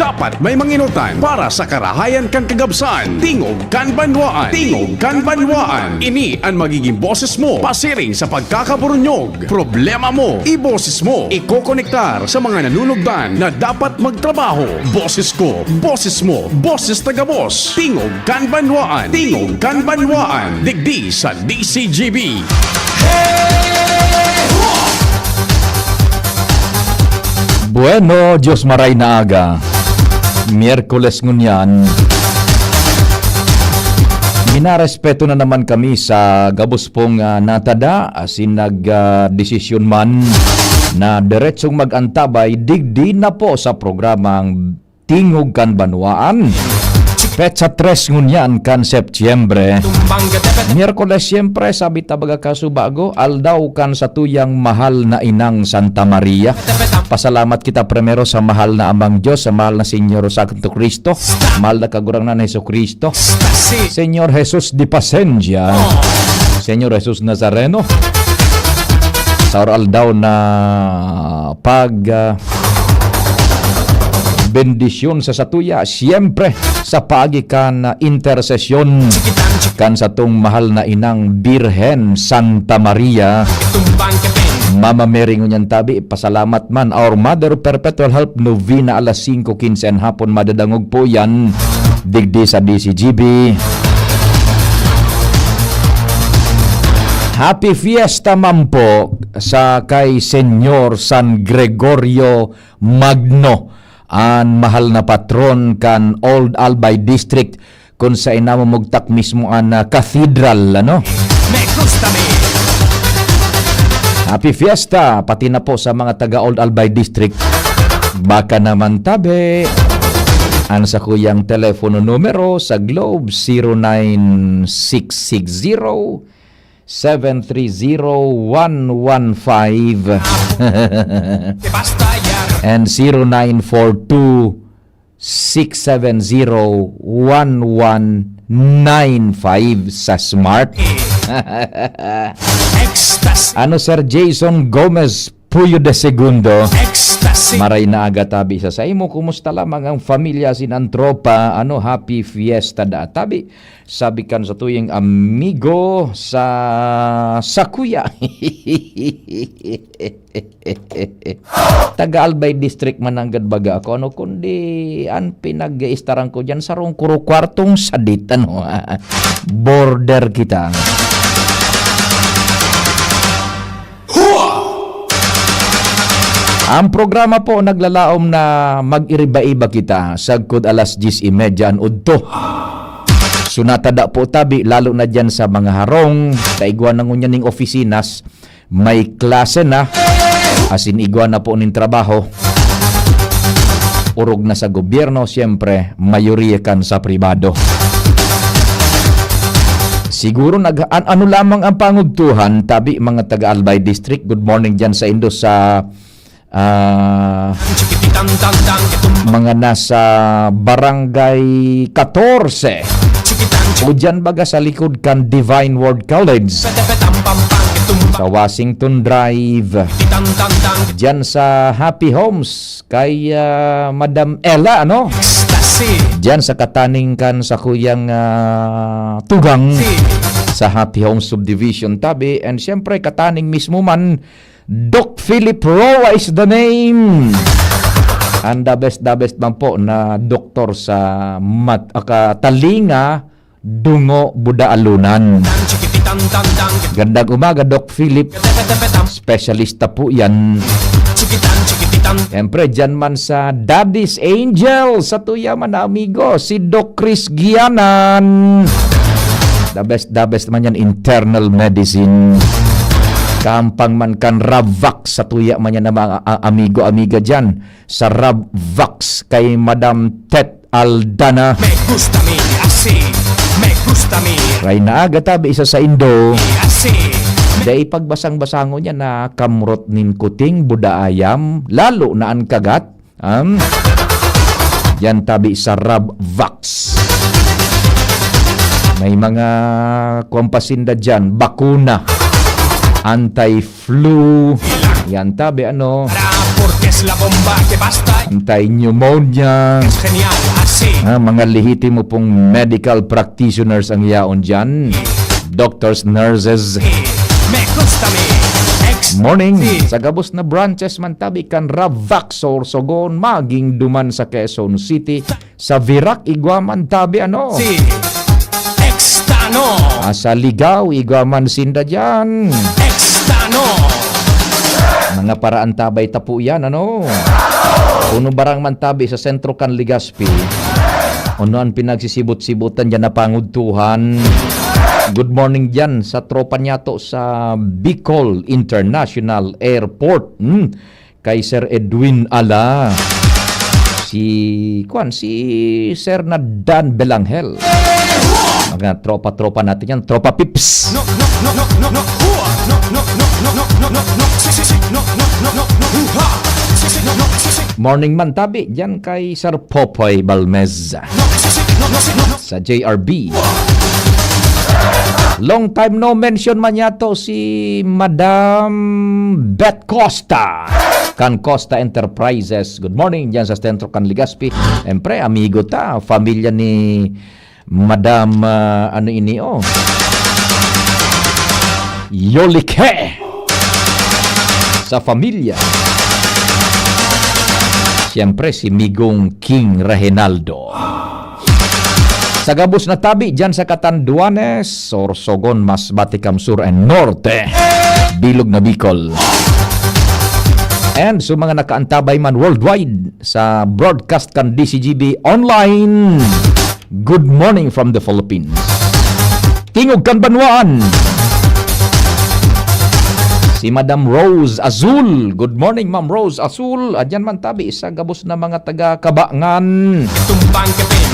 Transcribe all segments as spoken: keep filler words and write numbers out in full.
Dapat may manginutan para sa karahayan kan kagabsan. Tingog kan Banwaan. Tingog kan Banwaan. Ini an magiging boses mo pasiring sa pagkakaburunyog. Problema mo, iboses mo. Ikokonektar sa mga nanunugdan na dapat magtrabaho. Boses ko, boses mo, boses ta gabos. Tingog kan Banwaan. Tingog kan Banwaan. Digdi sa D C G B. Bueno, Diyos maray na aga. Miyerkules ngunyan. Minarespeto na naman kami sa gabos pong, ah, natada, asin nag, ah, desisyon man na diretsong mag-antabay digdi na po sa programang Tingog kan Banwaan. Petsa tres ngunyan kan Setyembre. Miyerkules, siyempre, sabi ta baga kasubago, aldaw kan satuyang mahal na inang Santa Maria. Pasalamat kita primero sa mahal na Amang Diyos, sa mahal na Señor Santo Cristo, mahal na Kagurangnan Jesu-Cristo, Señor Jesus de Pasensia, Señor Jesus Nazareno, sa aldaw na pag, ah, bendisyon sa satuya, siyempre, sa paagi kan, ah, intersesyon kan satong mahal na inang Birhen Santa Maria. Mama Mary ngunyan tabi, pasalamat man. Our Mother Perpetual Help Novena alas singko quince an hapon, madadangog po yan digdi sa D C G B. Happy Fiesta man po sa kay Señor San Gregorio Magno, an mahal na patron kan Old Albay District, kun sa inamumugtak mismo an, ah, cathedral, ano? Me gusta me. Happy Fiesta, pati na po sa mga taga Old Albay District. Baka naman tabi. Ang sakuyang telepono numero sa Globe, zero nine six six zero, seven three zero one one five. Basta yan. And zero nine four two, six seven zero one one nine five sa Smart. Ecstasy. Ano, Sir Jason Gomez Puyo de Segundo? Ecstasy. Maray na aga tabi sa saimo. Kumusta lamang ang familia, sin ang tropa? Ano, happy fiesta da tabi. Sabi kan satuyang amigo sa sakuya. Taga Albay District man nanggad baga ako, ano, kundi an pinag-iistaran ko diyan, sarong kuro kwartong sadit, ano, border kita. Ang programa po naglalaom na mag-iriba-iba kita sagkod alas dyes y media an udto. So, natada po tabi, lalo na diyan sa mga harong, kaigwa na ngunyan ning ofisinas, may klase na, asin igwa na po nin trabaho. Orog na sa gobyerno, siyempre, mayoriya kan sa pribado. Siguro nag-, an-, ano lamang ang pangugtuhan, tabi, mga taga Albay District, good morning diyan sa indo sa, ah, mga nasa Barangay katorse. O diyan baga sa likod kan Divine Word College. Sa Washington Drive. Diyan sa Happy Homes kay, ah, Madam Ella, ano? Ecstasy. Diyan sa kataning kan sakuyang, ah, tugang sa Happy Homes Subdivision tabi. And siyempre, kataning mismo man, Doc Philip Roa is the name. And the best, the best man po na doktor sa mat-, aka-, talinga, dungo, buda, alunan. Gandang umaga, Doc Philip. Specialista po yan. Siyempre, dyan man sa Daddy's Angel, sa tuya man na amigo, si Doc Chris Gianan. The best, the best man yan, internal medicine. Kampang man kan Ravax, sa tuya man yan na mga a-, amigo, amiga dyan. Sa Ravax kay Madam Tet Aldana. Me gusta mi, así. Me gusta mi, Ray na aga tabi, isa sa indo. Así. Dai pagbasang-basangon niya na kamrot nin kuting, buda ayam, lalo na an kagat. Am? Yan tabi sa Ravax. May mga kuwan pa sinda dyan, bakuna, anti-flu. Yan tabi, ano? La bomba que basta. Anti-pneumonia. Genial, así. Ah, mga lehitimo pong medical practitioners ang yaon dyan. Doctors, nurses. Me gusta mi. Ex- Morning. Si. Sa gabos na branches man tabi kan Ravax Sorsogon, maging duman sa Quezon City. Sa Virac, igwa man tabi, ano? Si Extano. Ah, sa Ligao, igwa man sinda dyan. Extano. Mga paraan tabay tapo yan, ano? Kuno barang man tabi sa sentro kan Legazpi. Ano ang pinagsisibot-sibutan dyan na pangudtuhan? Good morning dyan sa tropa niya to sa Bicol International Airport. Hmm. Kay Sir Edwin Ala. Si, kwan, si Sir na Dan Belangel. Mga tropa-tropa natin yan. Tropa Pips. No, no, no, no, no, no. Hua. No, no, no, no, no, no, no, no. Si, si, si. No, no, no, no, no, no. Hua. Si, si, no, no, si, si. Morning man tabi dyan kay Sir Popoy Balmez. No, si, si, no, no, si, no, no. Sa J R B. Long time no mention man yato si Madam Beth Costa kan Costa Enterprises. Good morning dyan sa sentro kan Legazpi. Siyempre, amigo ta, pamilya ni Madam, ah, ano ini, oh? Yolike. Sa pamilya. Siyempre, si Migong King Reginaldo. Sa gabos na tabi, dyan sa Catanduanes, Sorsogon, Masbate, Cam Sur, and Norte. Bilog na Bicol. And sa mga nakaantabay man worldwide sa broadcast kan D C G B online, good morning from the Philippines. Tingog kan banwaan. Si Madam Rose Azul. Good morning, Ma'am Rose Azul. Adyan man tabi sa gabos na mga taga Kabangan. Tumbang kapin,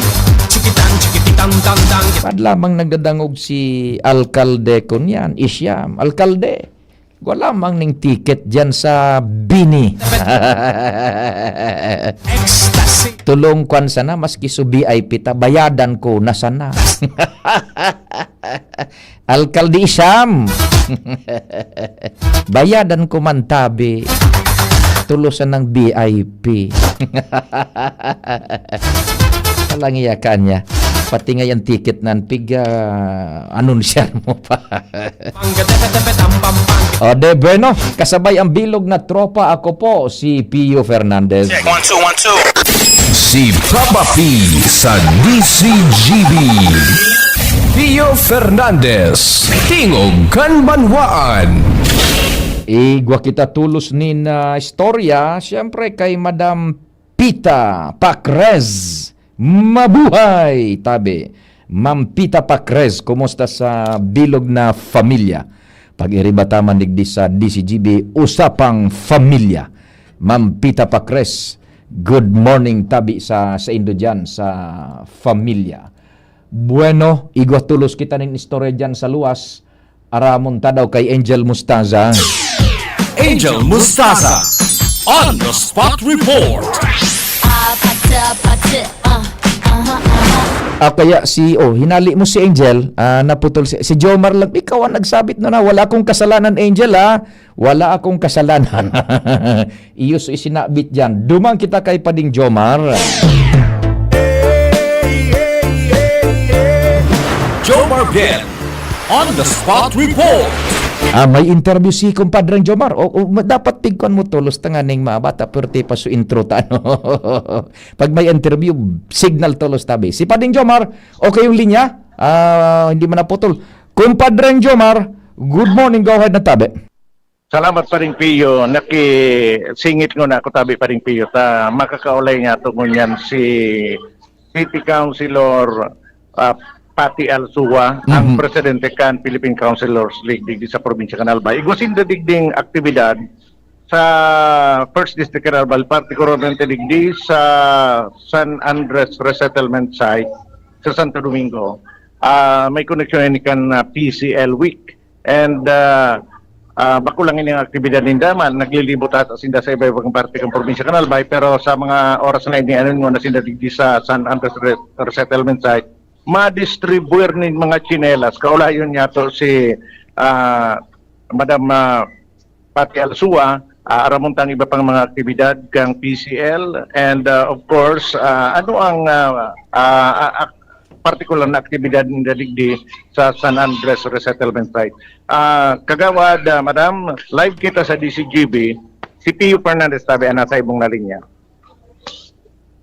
chikitan, chikititan, tandang. Pad lamang nagdadangog si Alkalde kunyan, Isyam. Alkalde, wala mang ning ticket dyan sa Bini. Ecstasy. Tulong kwan sana, maski su V I P ta, bayadan ko na sana. Alkalde Isyam. Bayadan ko man tabi. Tulosan ng V I P. Walang iya kanya. Pati nga yung ticket nan, pig, ah, anunsyar mo pa. O de, bueno, kasabay ang bilog na tropa, ako po, si Pio Fernandez. Check, one, two, one, two. Si Papa P sa D C G B. Pio Fernandez, Tingog kan Banwaan. Igwa kita tulos nin, ah, istorya, siyempre kay Madam Pita Pacres. Mabuhay, tabi. Ma'am Pita Pacres, kumusta sa bilog na familya? Pag-iriba ta man digdi sa D C G B, Usapang Familya. Ma'am Pita Pacres, good morning, tabi sa, sa indo dyan, sa familya. Bueno, igwa tulos kita nin istorya dyan sa luwas. Aramon ta daw kay Angel Mustaza. Angel Mustaza, on the spot report. Ah, pati, pati, ah, aha, aha. Ah, kaya si, oh, hinali mo si Angel, ah, naputol si, si Jomar lang. Ikaw ang nagsabit na na. Wala akong kasalanan, Angel, ha? Wala akong kasalanan. Iyo so isinabit dyan. Duman kita kay Pading Jomar. Jomar Biel, on the spot report. Ah, may interview si Compadre Jomar. O, o, ma-, dapat tigkuan mo tulos tanganing mga bata, pero ti pa su intro ta, ano? Pag may interview, signal tulos tabi. Si Pading Jomar, okay yung linya? Ah, hindi man naputol. Compadre Jomar, good morning, go ahead na tabi. Salamat, Paring Pio. Nakisingit ngona ako tabi, Paring Pio, ta makakaulay niya to ngunyan si City Councilor, ah, Patty Alsua, ang Mhm. presidente kan Philippine Councilors League digdi sa probinsya kan Albay. Igwa sinda digding aktibidad sa First District kan Albay, partikularmente digdi sa San Andres Resettlement Site sa Santo Domingo. Ah, may koneksyon ini kan, ah, P C L Week. And, ah, ah, bako lang ini ang aktibidad ninda, ma-, naglilibot ata sinda sa iba-ibang parte kan probinsya kan Albay, pero sa mga oras na ini, ano, ngona sinda digdi sa San Andres Re-, Resettlement Site, madistribuer nin mga tsinelas. Kaulayon niya to si, ah, Madam, ah, Patty Alsua, ah, aramon tang iba pang mga aktibidad kang P C L, and, ah, of course, ah, ano ang, ah, ah, ah, ak-, partikular na aktibidad ninda digdi sa San Andres Resettlement Site. Ah, Kagawad, ah, Madam, live kita sa D Z G B. Si Pio Fernandez tabi an nasa ibong na linya.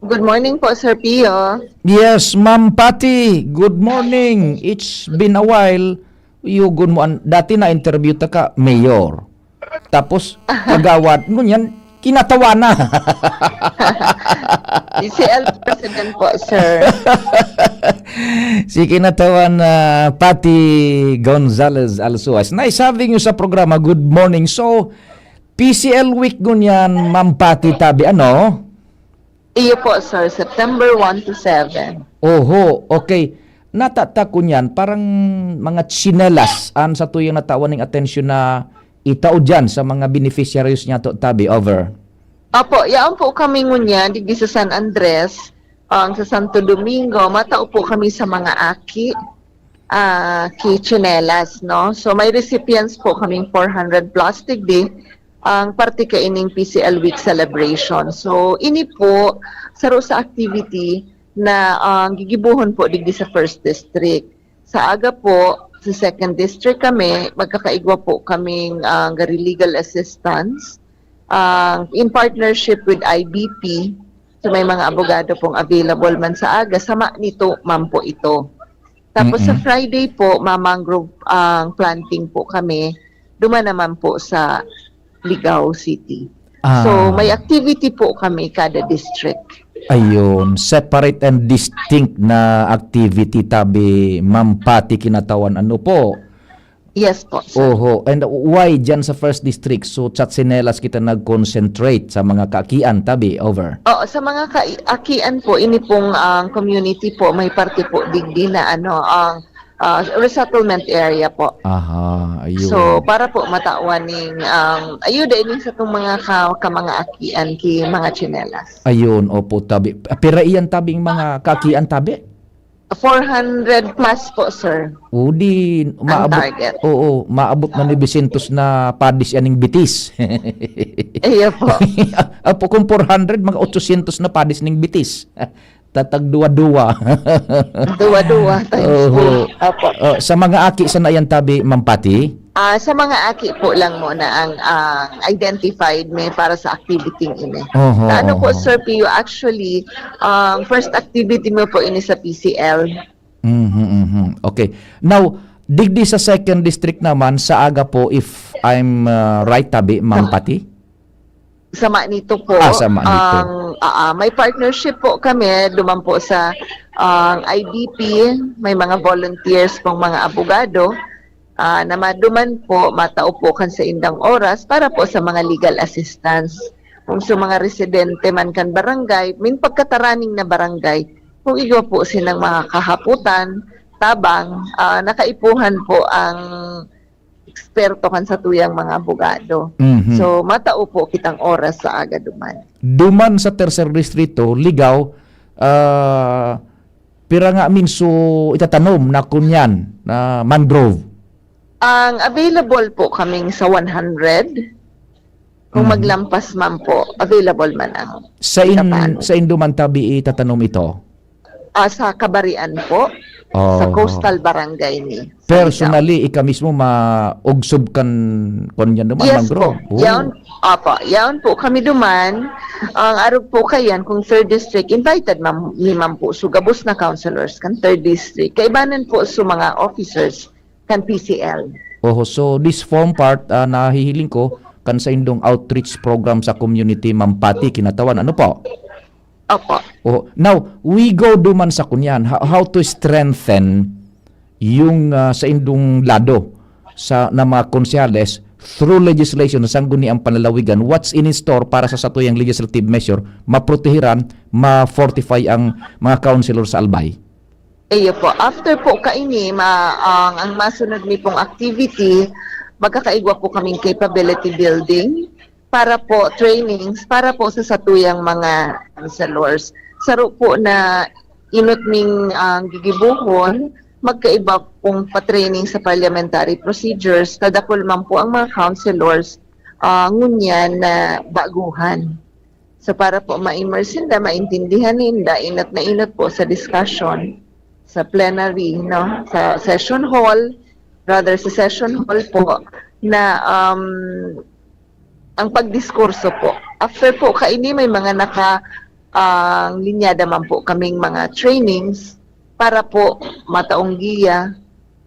Good morning po, Sir Pio. Yes, Ma'am Patty, good morning. It's been a while. Yugon mo, an-, dati na-interview ta ka, mayor. Tapos, kagawad, ngunyan, kinatawa na. P C L president po, sir. Si kinatawan na Patty Gonzalez Alsuas. Nice having you sa programa. Good morning. So, P C L week ngunyan, Ma'am Patty tabi, ano? Iyo po, sir. September one to seven. Oho, okay. Natata ko niyan, parang mga tsinelas an satuyang natawan ning atensyon na itao diyan sa mga beneficiaries niyato, tabi, over. Opo, yaon po kami ngunyan, digdi sa San Andres, ang sa Santo Domingo, matao po kami sa mga aki, ah, ki tsinelas, no? So, may recipients po kaming four hundred plus digdi, ang parte kaining P C L Week celebration. So, ini po, saro sa activity na, ah, gigibohon po digdi sa First District. Sa aga po, sa Second District kami, magkakaigwa po kaming, ah, gari legal assistance, ah, in partnership with I B P. So, may mga abogado pong available man sa aga, sama nito, ma'am po ito. Tapos sa Mm-mm. Friday po, mamangrove ang planting po kami. Duman naman po sa Ligao City. So, Ah. may activity po kami kada district. Ayun, separate and distinct na activity tabi, Ma'am Patty, kinatawan. Ano po? Yes po, sir. Oho. And why dyan sa First District? So, Chatsinelas kita nag-concentrate sa mga kaakian, tabi, over. Oo, sa mga kaakian po, ini pong, ang community po, may parte po digdi na, ano, ang, ah, resettlement area po. Aha, ayun. So, para po matawan ning, ang ayuda ini sa itong mga ka-, ka mga akian ki mga tsinelas. Ayun, opo, tabi. Pira iyan, tabi, ang mga kaakian, tabi? Four hundred plus po, sir. O, di, Ang maabot, target. oo, maabot na ni Vicentosna padis yaning bitis. Iyo po. Apo, kung four hundred, mga otsosyentos na padis ning bitis. Tatag duwa-duwa. Duwa-duwa times Oho. four. Apo. Oh, sa mga aki sana yan, tabi, Ma'am Patty? Ah, sa mga aki po lang muna ang, ang identified may para sa activity ini. Oho, Sa ano po, oho. Sir Pio, actually, ang first activity mo po ini sa P C L. Mhm, mhm. Okay. Now, digdi sa second district naman, sa aga po, if I'm, uh, right, tabi, Ma'am Sa Patty? Sama nito po, Ah, sama nito. ang, ah, ah, may partnership po kami, duman po sa, ang I B P, may mga volunteers pong mga abogado, ah, na maduman po, matao po kan saindang oras para po sa mga legal assistance. Kung sa mga residente man kan barangay, may pagkataraning na barangay, kung igwa po sinang mga kahaputan, tabang, ah, nakaipuhan po ang eksperto kan satuyang mga abogado. Mhm. So, matao po kitang oras sa aga duman. Duman sa Tercer Distrito, Ligao, ah, pira nga minso itatanom na kunyan, na mangrove? Ang available po kaming sa one hundred. Kung Mhm. maglampas man po, available man ang Sa in-, itatanom. Sa induman tabi itatanom ito? Ah, sa Kabarian po, sa Oh. coastal barangay ni San Miguel. Personally, ika mismo maugsob kan, kon yan naman, Yes mangrove? po. Oh. Yaon, opo, yaon po kami duman. Ang arog po kayan, kung third district, invited man, ni ma'am po. So, gabos na councilors kan third district. Kaibanan po sa mga officers kan P C L. Oho, so this form part, ah, nahihiling ko, kan sa indong outreach program sa community, Ma'am Patty, kinatawan. Ano po? Opo. Oh, now, we go duman sa kunyan. How, how to strengthen yung, ah, sa indong lado sa, na mga konsehales through legislation sa sangguniang panlalawigan? What's in store para sa satuyang legislative measure? Maprotehiran, ma-fortify ang mga councilor sa Albay? Iyo po. After po kaini, ma-, ang, ang masunod mi pong activity, magkakaigwa po kaming capability building para po trainings, para po sa satuyang mga counselors. Saro po na inot ming, ah, gigibohon, magkaiba pong pa-training sa parliamentary procedures. Kadakul man po ang mga counselors, ah, ngunyan na baguhan. So, para po ma-immerse ninda, maintindihan ninda, inot na inot po sa discussion, sa plenary, no? Sa session hall, rather sa session hall po, na, um, ang pagdiskurso po. After po kaini, may mga naka, ah, linyada man po kaming mga trainings para po mataong giya,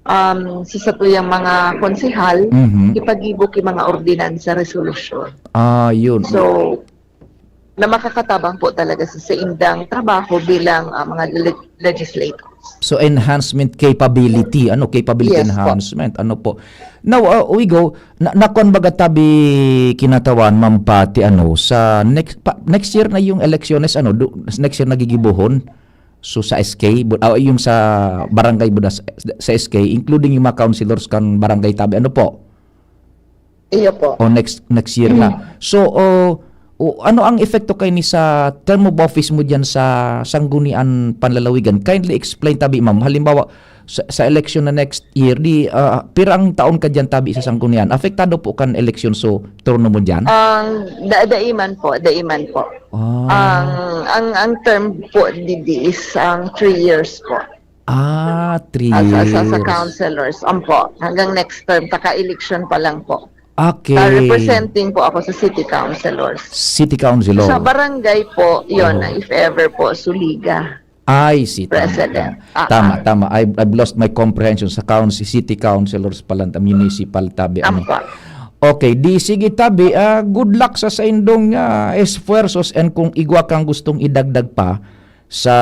um, sa satuyang mga konsehal, Mhm. ipag-ibo ki mga ordinansa, resolusyon. Ah, yun. So, na makakatabang po talaga sa saindang trabaho bilang, ah, mga le-, legislators. So, enhancement capability, ano, capability Yes po. enhancement, ano po. Now, uh, we go, na, nakuan baga tabi kinatawan, Ma'am Patty, ano, sa next, pa, next year na yung elections, ano, do, next year nagigibohon? So, sa S K, bu-, ah, yung sa barangay buda sa, sa S K, including yung mga councilors kan barangay tabi, ano po? Iyo po. O next, next year na. So, o, o, ano ang epekto kaini sa term of office mo diyan sa Sanggunian Panlalawigan? Kindly explain tabi, ma'am. Halimbawa, sa, sa election na next year, di, ah, pira ang taon ka diyan tabi sa Sanggunian? Apektado po kan eleksyon so turno mo diyan? Ang da-, daiman po, daiman po. Ah. Ang, ang, ang term po digdi is ang three years po. Ah, three As, as, as a years. councilors. Ampo, hanggang next term, taka-election pa lang po. Okay. Sa representing po ako sa city councilors. City councilor. Sa barangay po, yun, Oo. if ever po, Suliga. Ay, si tama, President. tama. Ah, Tama, ah. tama. I've, I've lost my comprehension sa council, city councilors pala, municipal tabi, ano. Ampo. Okay, di sige tabi, ah, good luck sa saindong, ah, esfuerzos, and kung igwa kang gustong idagdag pa sa,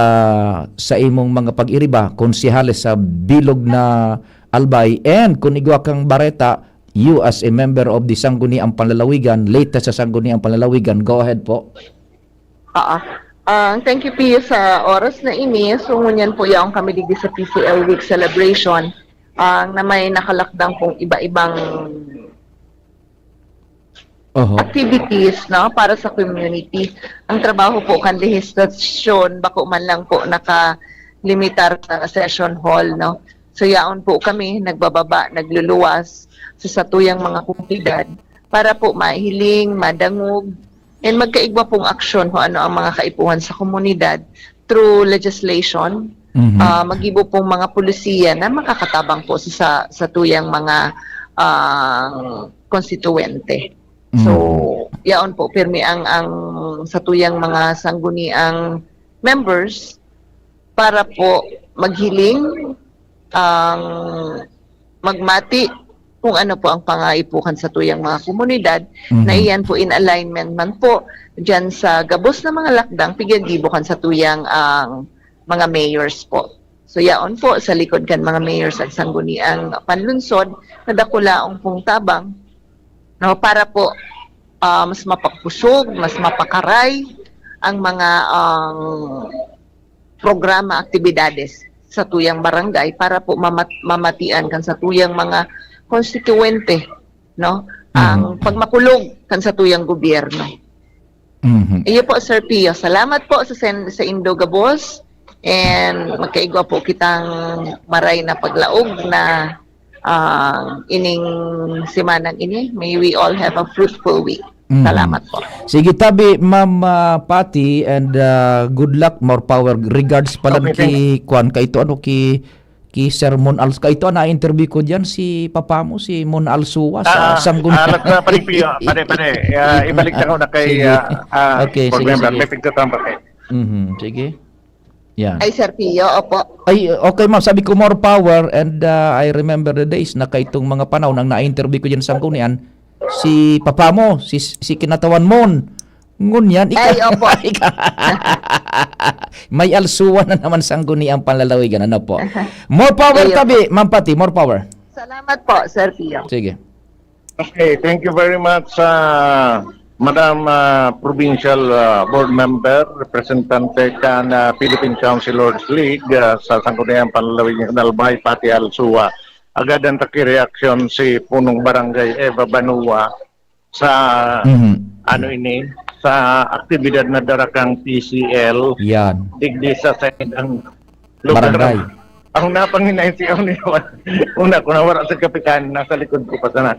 sa imong mga pag-iriba, konsehales sa bilog na Albay, and kung igwa kang bareta, you as a member of the Sangguniang Panlalawigan, latest sa Sangguniang Panlalawigan, go ahead po. Oo. Ah, thank you, Pio, sa oras na ini. So, ngunyan po yaon kami digdi sa P C L Week Celebration, ah, na may nakalakdang pong iba-ibang Oho. activities, no, para sa community. Ang trabaho po kan lehislatasyon, bako man lang po nakalimitar sa session hall, no. So, yaon po kami, nagbababa, nagluluwas sa satuyang mga komunidad para po mahiling, madangog, and magkaigwa pong aksyon kung ano ang mga kaipuhan sa komunidad through legislation. Mhm. Ah, magibo pong mga polisiya na makakatabang po sa, sa, sa tuyang mga, ah, konstituwente. So, Mhm. yaon po, pirmi ang, ang sa tuyang mga sangguniang members para po maghiling ang magmati kung ano po ang pangaipuhan sa tuyang mga komunidad, Mhm. na iyan po in alignment man po diyan sa gabos na mga lakdang pigyagibo kan sa tuyang ang mga mayors po. So, yaon po sa likod kan mga mayors at sangguniang panlunsod na dakulaon pong tabang, no, para po, ah, mas mapagpusog, mas mapakaray ang mga, ang programa, aktibidades sa tuyang barangay para po mamat-, mamatian kan sa tuyang mga konstituwente, no? Ang Mhm. pagmakulog kan sa tuyang gobyerno. Mhm. Iyo po, Sir Pio. Salamat po sa sen-, sa indo gabos. And magkaigwa po kitang maray na paglaog na, ah, ining semanang ini. May we all have a fruitful week. Mhm. Salamat po. Sige, tabi, Ma'am, ah, Patty, and, ah, good luck, more power. Regards pala Okay, ki, thank you. Kwan, kaito, ano, ki, ki Sir Mon Als-, kaito, na-interview ko diyan, si papa mo, si Mon Alsua, sa Ah, Sangguniang. ah, alas na, pare, Pio. Pare, pare. Ah, ibalik ako na kay, Sige. ah, ah, Okay, board sige, member. sige. May pagtatambak eh. Mhm, sige. Yan. Ay, Sir Pio, opo. Ay, okay, ma'am. Sabi ko, more power, and, ah, I remember the days na kaitong mga panahon nang na-interview ko dyan sa Sanggunian, si papa mo, si, si kinatawan Mon. Ngunyan, ika-, Ay, opo. ika-, may Alsua na naman Sangguniang Panlalawigan. Ano po? More power, Ayun tabi, po. Ma'am Patty, more power. Salamat po, Sir Pio. Sige. Okay, thank you very much, ah, Madam, ah, Provincial, ah, Board Member, representante kan, ah, Philippine Councilors League, ah, sa Sangguniang Panlalawigan kan Albay, Patty Alsua. Agad ang taki reaksyon si Punong Barangay Eva Banua sa, Mhm. ano ini, sa aktibidad na dara kan P C L, Yan. digdi sa saindang lugar. Barangay. Ang napanginayin si Oni naman. Una ko nawara sa kapitan, nasa likod ko pa sana.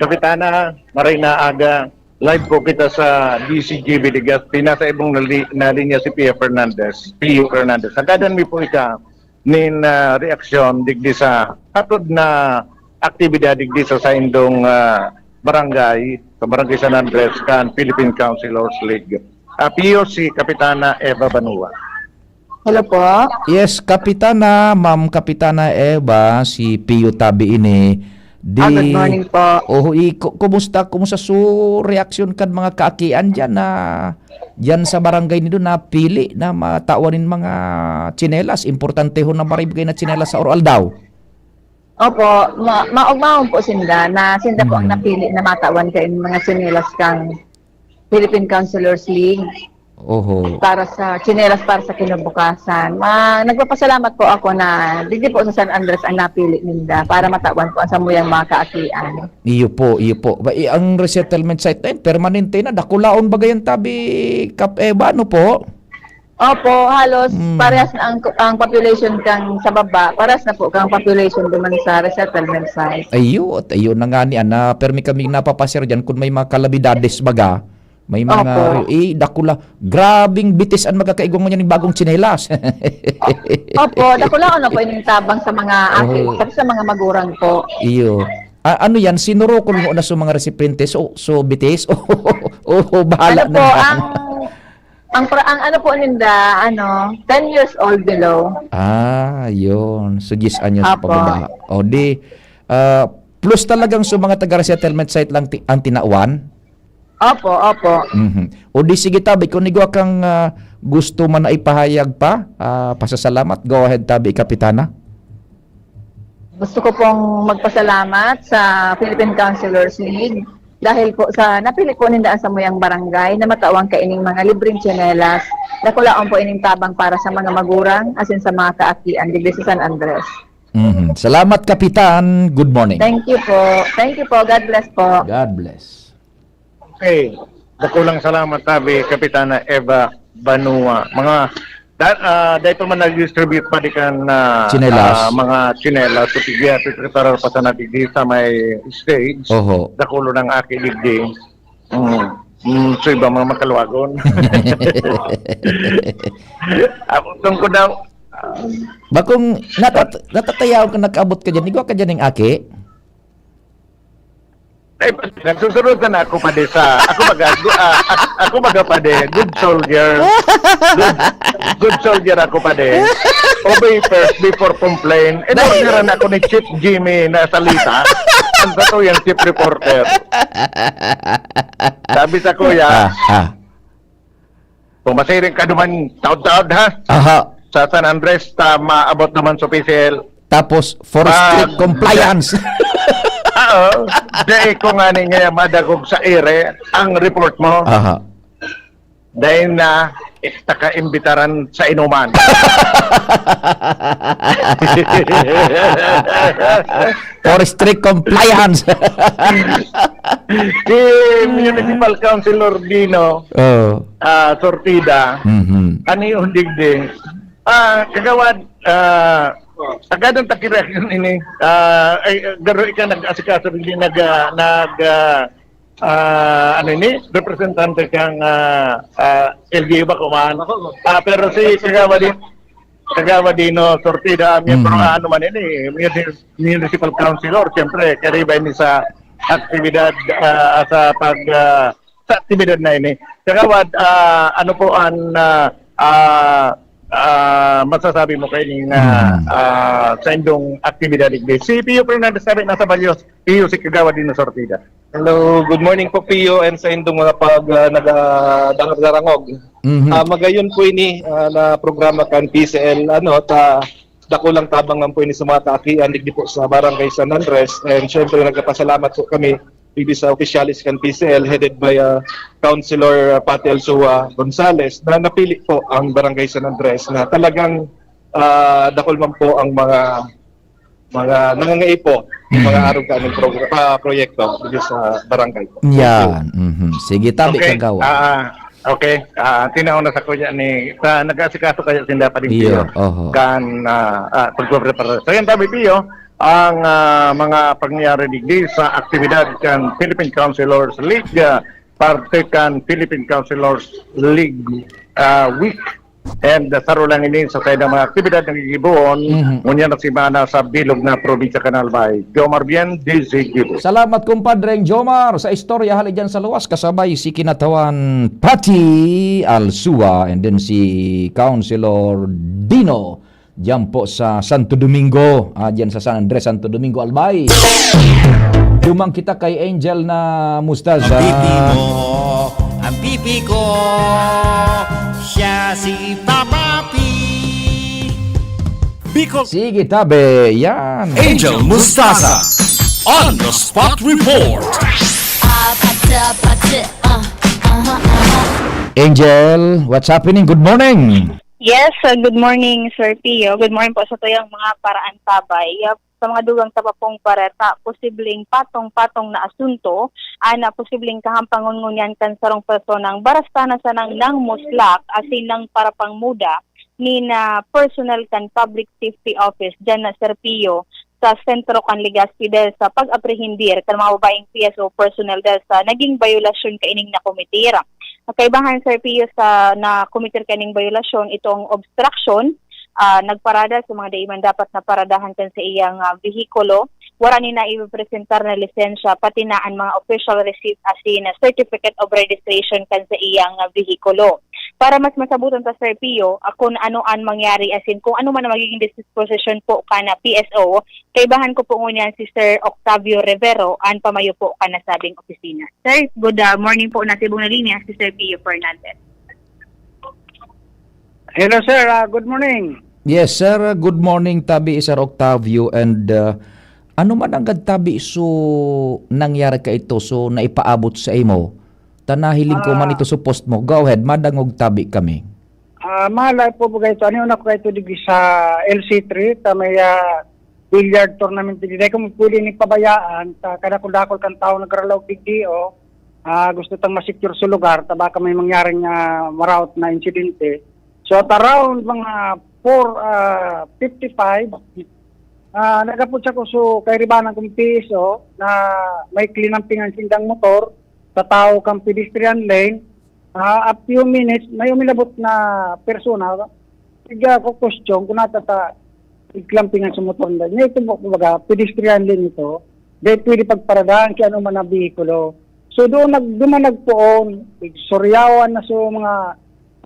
Kapitana, maray na aga. Live po kita sa D C G B Legazpi. Nasa ibong nali-, na linya si Pio Fernandez. Pio Fernandez. Hagadan mi po ika nin, ah, reaksyon digdi sa hatod na aktibidad digdi sa saindong, ah, barangay, sa Barangay San Andres, kan Philippine Councilors League. Ah, Pio, si Kapitana Eva Banua. Hello po. Yes, Kapitana, Ma'am Kapitana Eva, si Pio tabi ini. Di, Ah, good morning po. Oho, i-, ku-, kumusta, kumusta su reaksyon kan mga kaakian diyan na, diyan sa barangay nindo napili na matawan nin mga tsinelas? Importante ho na maribgay na tsinelas sa oro-aldaw. Opo, ma-, maogmahon po sinda na sinda po ang Mhm. napili na matawan kaini mga tsinelas kang Philippine Councilors League Oho. para sa tsinelas para sa kinabukasan. Ma-, nagpapasalamat po ako na digdi po sa San Andres ang napili ninda para matawan po ang samuyang mga kaakian. Iyo po, iyo po. Ba, i-, ang resettlement site na yun, permanente na. Dakulaon ba gayon tabi, Kap Eva, ano po? Opo, halos Mm. parehas na ang, ang population kang sa baba, parehas na po kang population duman sa resettlement site. Ayo, at ayo na nga ni Ana, permi kami napapasyar diyan kung may mga kalamidades baga, may mga Opo. ri-, eh, dakula. Grabing bitis an magkakaigwa ngunyan ning bagong tsinelas. O-, opo, dakulaon na po ining tabang sa mga aki, Oo. pati sa mga magurang po. Iyo. A-, ano yan? Sinurukol mo na sa mga recipientes? So, so bitis? Oo, bahala Ano na po, lang. ang Ang pra-, ang ano po ninda, ano, ten years old below. Ah, yun. So, diyes anyos Apo. pababa. O di, ah, plus talagang sa mga taga-resettlement site lang ti-, ang tinawan? Opo, opo. Mhm. O di, sige, tabi, kung igwa kang, ah, gusto man na ipahayag pa, ah, pasasalamat, go ahead, tabi, Kapitana. Gusto ko pong magpasalamat sa Philippine Councilors League dahil po sa napili po ninda ang samuyang barangay na matawan kaining mga libreng tsinelas. Dakulaon po ining tabang para sa mga magurang, asin sa mga kaakian digdi sa San Andres. Mhm. Salamat, Kapitan. Good morning. Thank you po. Thank you po. God bless po. God bless. Okay. Dakulang salamat, tabi, Kapitana Eva Banua. Mga, da-, ah, dahil pa man nag-distribute pa di kan, ah, Tsinelas. ah, mga tsinelas, so, sige, at preparar pa sana digdi sa may stage. Oho. Dakulo ng aki digdi. Mm. Mm, so, iba mga makaluwagon. Ako, tungkod daw. Bakong natat-, natatayaw ka, nakaabot ka dyan, igwa ka dyan ng aki? Ay, nagsusunod na ako, padi, sa, ako baga, gu-, ah, ak-, ako baga, padi, good soldier. Good, good soldier ako, padi. Obey first before complain. Inorderan ako ni Chief Jimmy na salita. Ang sa to yan, chief reporter. Sabi sa kuya, Ah, ah. Kung masiring ka duman, taod-taod, ha? Aha. Sa San Andres, ta, maabot naman sa opisyal. Tapos, for Ah, strict compliance. Oo. Dai ko nga ni nga madagog sa ere ang report mo. Aha. Dahil na, esta ka imbitaran sa inuman. For strict compliance. Si Municipal Councilor Dino, Oo. ah, Sortida, Mhm. ano yung digdi? Ah, kagawad, ah, agad ang takireaksyon ini. Ah, ay, garo ika nag-asikaso, hindi nag, ah, nag, ah, ah, ano ini? Representante kang, ah, ah, L G U ba, kuman? Ah, pero si Kagawad Di-, Kagawad Dino Sortida, miyembro Mhm. nga ano man ini, muni-, municipal councilor, siyempre, kariba ini sa aktibidad, ah, sa pag, ah, sa aktibidad na ini. Kagawad, ah, ano po ang, ah, ah, ah, masasabi mo kaining, ah, Mhm. ah, sa indong aktibidad digdi? Si Pio Fernandez sabi nasa Balyos, Pio si Kagawad Dino Sortida. Hello, good morning po, Pio, and sa indong mga pag, ah, naga-, darangog. Mhm. Ah, magayon po ini, ah, na programa kan P C L, ano, ta, dakulang tabang man po ini sa mga kaakian digdi po sa Barangay San Andres. And syempre, nagpapasalamat po kami digdi sa opisyalis kan P C L, headed by, ah, Councilor, ah, Patty Alsua Gonzales, na napili po ang Barangay San Andres na talagang, ah, dakul man po ang mga, mga nangangaipo, mga Mhm. arog kaning progr-, ah, proyekto digdi sa barangay po. Thank you. Yan. Mhm. Sige, tabi, Okay. Kagawad. Ah, ah. Okay, ah, tinaw na sa kuya ni, sa nag-aasikaso kaya sinda pa rin Pio, Pio. Oho. Kan, ah, ah, pagpaprepara. So, yan, Tabi Pio, ang, ah, mga pangyayari digdi sa aktibidad kan Philippine Councilors League, ah, parte kan Philippine Councilors League, ah, Week. And, ah, saro lang ini sa saydang mga aktibidad na gigibohon Mhm. ngunyan na semana sa bilog na probinsya kan Albay. Jomar Bien, D Z Gibo. Salamat, kumpadreng Jomar, sa istorya hali dyan sa luwas, kasabay si Kinatawan Patty Alsua, and then si Councilor Dino, dyan po sa Santo Domingo, ah, dyan sa San Andres, Santo Domingo, Albay. Duman kita kay Angel na Mustaza. Ang pipi mo, ang pipi ko, siya si Papa P. Bicol. Sige, Tabi, yan. Angel Mustaza, on the spot report. Up, up, up, up, uh, uh-huh, uh-huh. Angel, what's happening? Good morning. Yes, uh, good morning, Sir Pio. Good morning po sa tuyang mga paraantabay. Uh, sa mga dugang ta pa pong bareta, posibleng patong-patong na asunto, ana posibleng kahampangon ngunyan kan sarong personang barasta na sanang nangmuslak asin nangparapangmuda nin, ah, personal kan Public Safety Office, dyan na Sir Pio, sa sentro kan Legazpi dahil sa pag-aprehendir kan mga babaeng P S O personnel dahil sa naging bayolasyon kaining nakometer. Kaibahan, Sir Pio, sa nakometer kaining bayolasyon, itong obstruction, ah, nagparada sa mga dai man dapat na paradahan kan sa iyang, ah, vehikulo, wara nin naipresentar na lisensya, pati na an mga official receipt asin certificate of registration kan sa iyang, ah, vehikulo. Para mas masabutan ta, Sir Pio, ah, kun ano an mangyari asin kung ano man an magiging disposisyon po kan P S O, kaibahan ko po ngunyan si Sir Octavio Rivero, an pamayo po kan nasabing opisina. Sir, good, ah, morning po. Nasa ibong na linya si Sir Pio Fernandez. Hello, sir. Ah, good morning. Yes, sir. Good morning, tabi, Sir Octavio. And, ah, ano man ang tabi so nangyari ka ito, so naipaabot sa imo? Ta nahiling ko man Ah. ito sa post mo. Go ahead, madangog tabi kami. Ah, malay po ba ito? Ano na ko ito digdi sa L C three, ta may, ah, billiard tournament digdi. Dai ko pwede ni pabayaan, ta kadakul-dakul kan tawo nagralaog digdi, oh. Ah, gusto tang ma-secure sa lugar, ta baka may mangyaring, ah, maraot na insidente. So, at around mga four, ah, fifty-five, ah, nagapot siya ko so kairibanan kong P S O na may klinampingan sindang motor sa tawo kan pedestrian lane. Ah, a few minutes, may uminabot na persona, tiga ko question kung nata ta igklampingan sa motor nila. Nya ito, kumbaga, pedestrian lane ito. Dahil pwede pagparadahan kaya ano man ang bihikulo. So, doon nag-, duman nagpoon, suryawan na so mga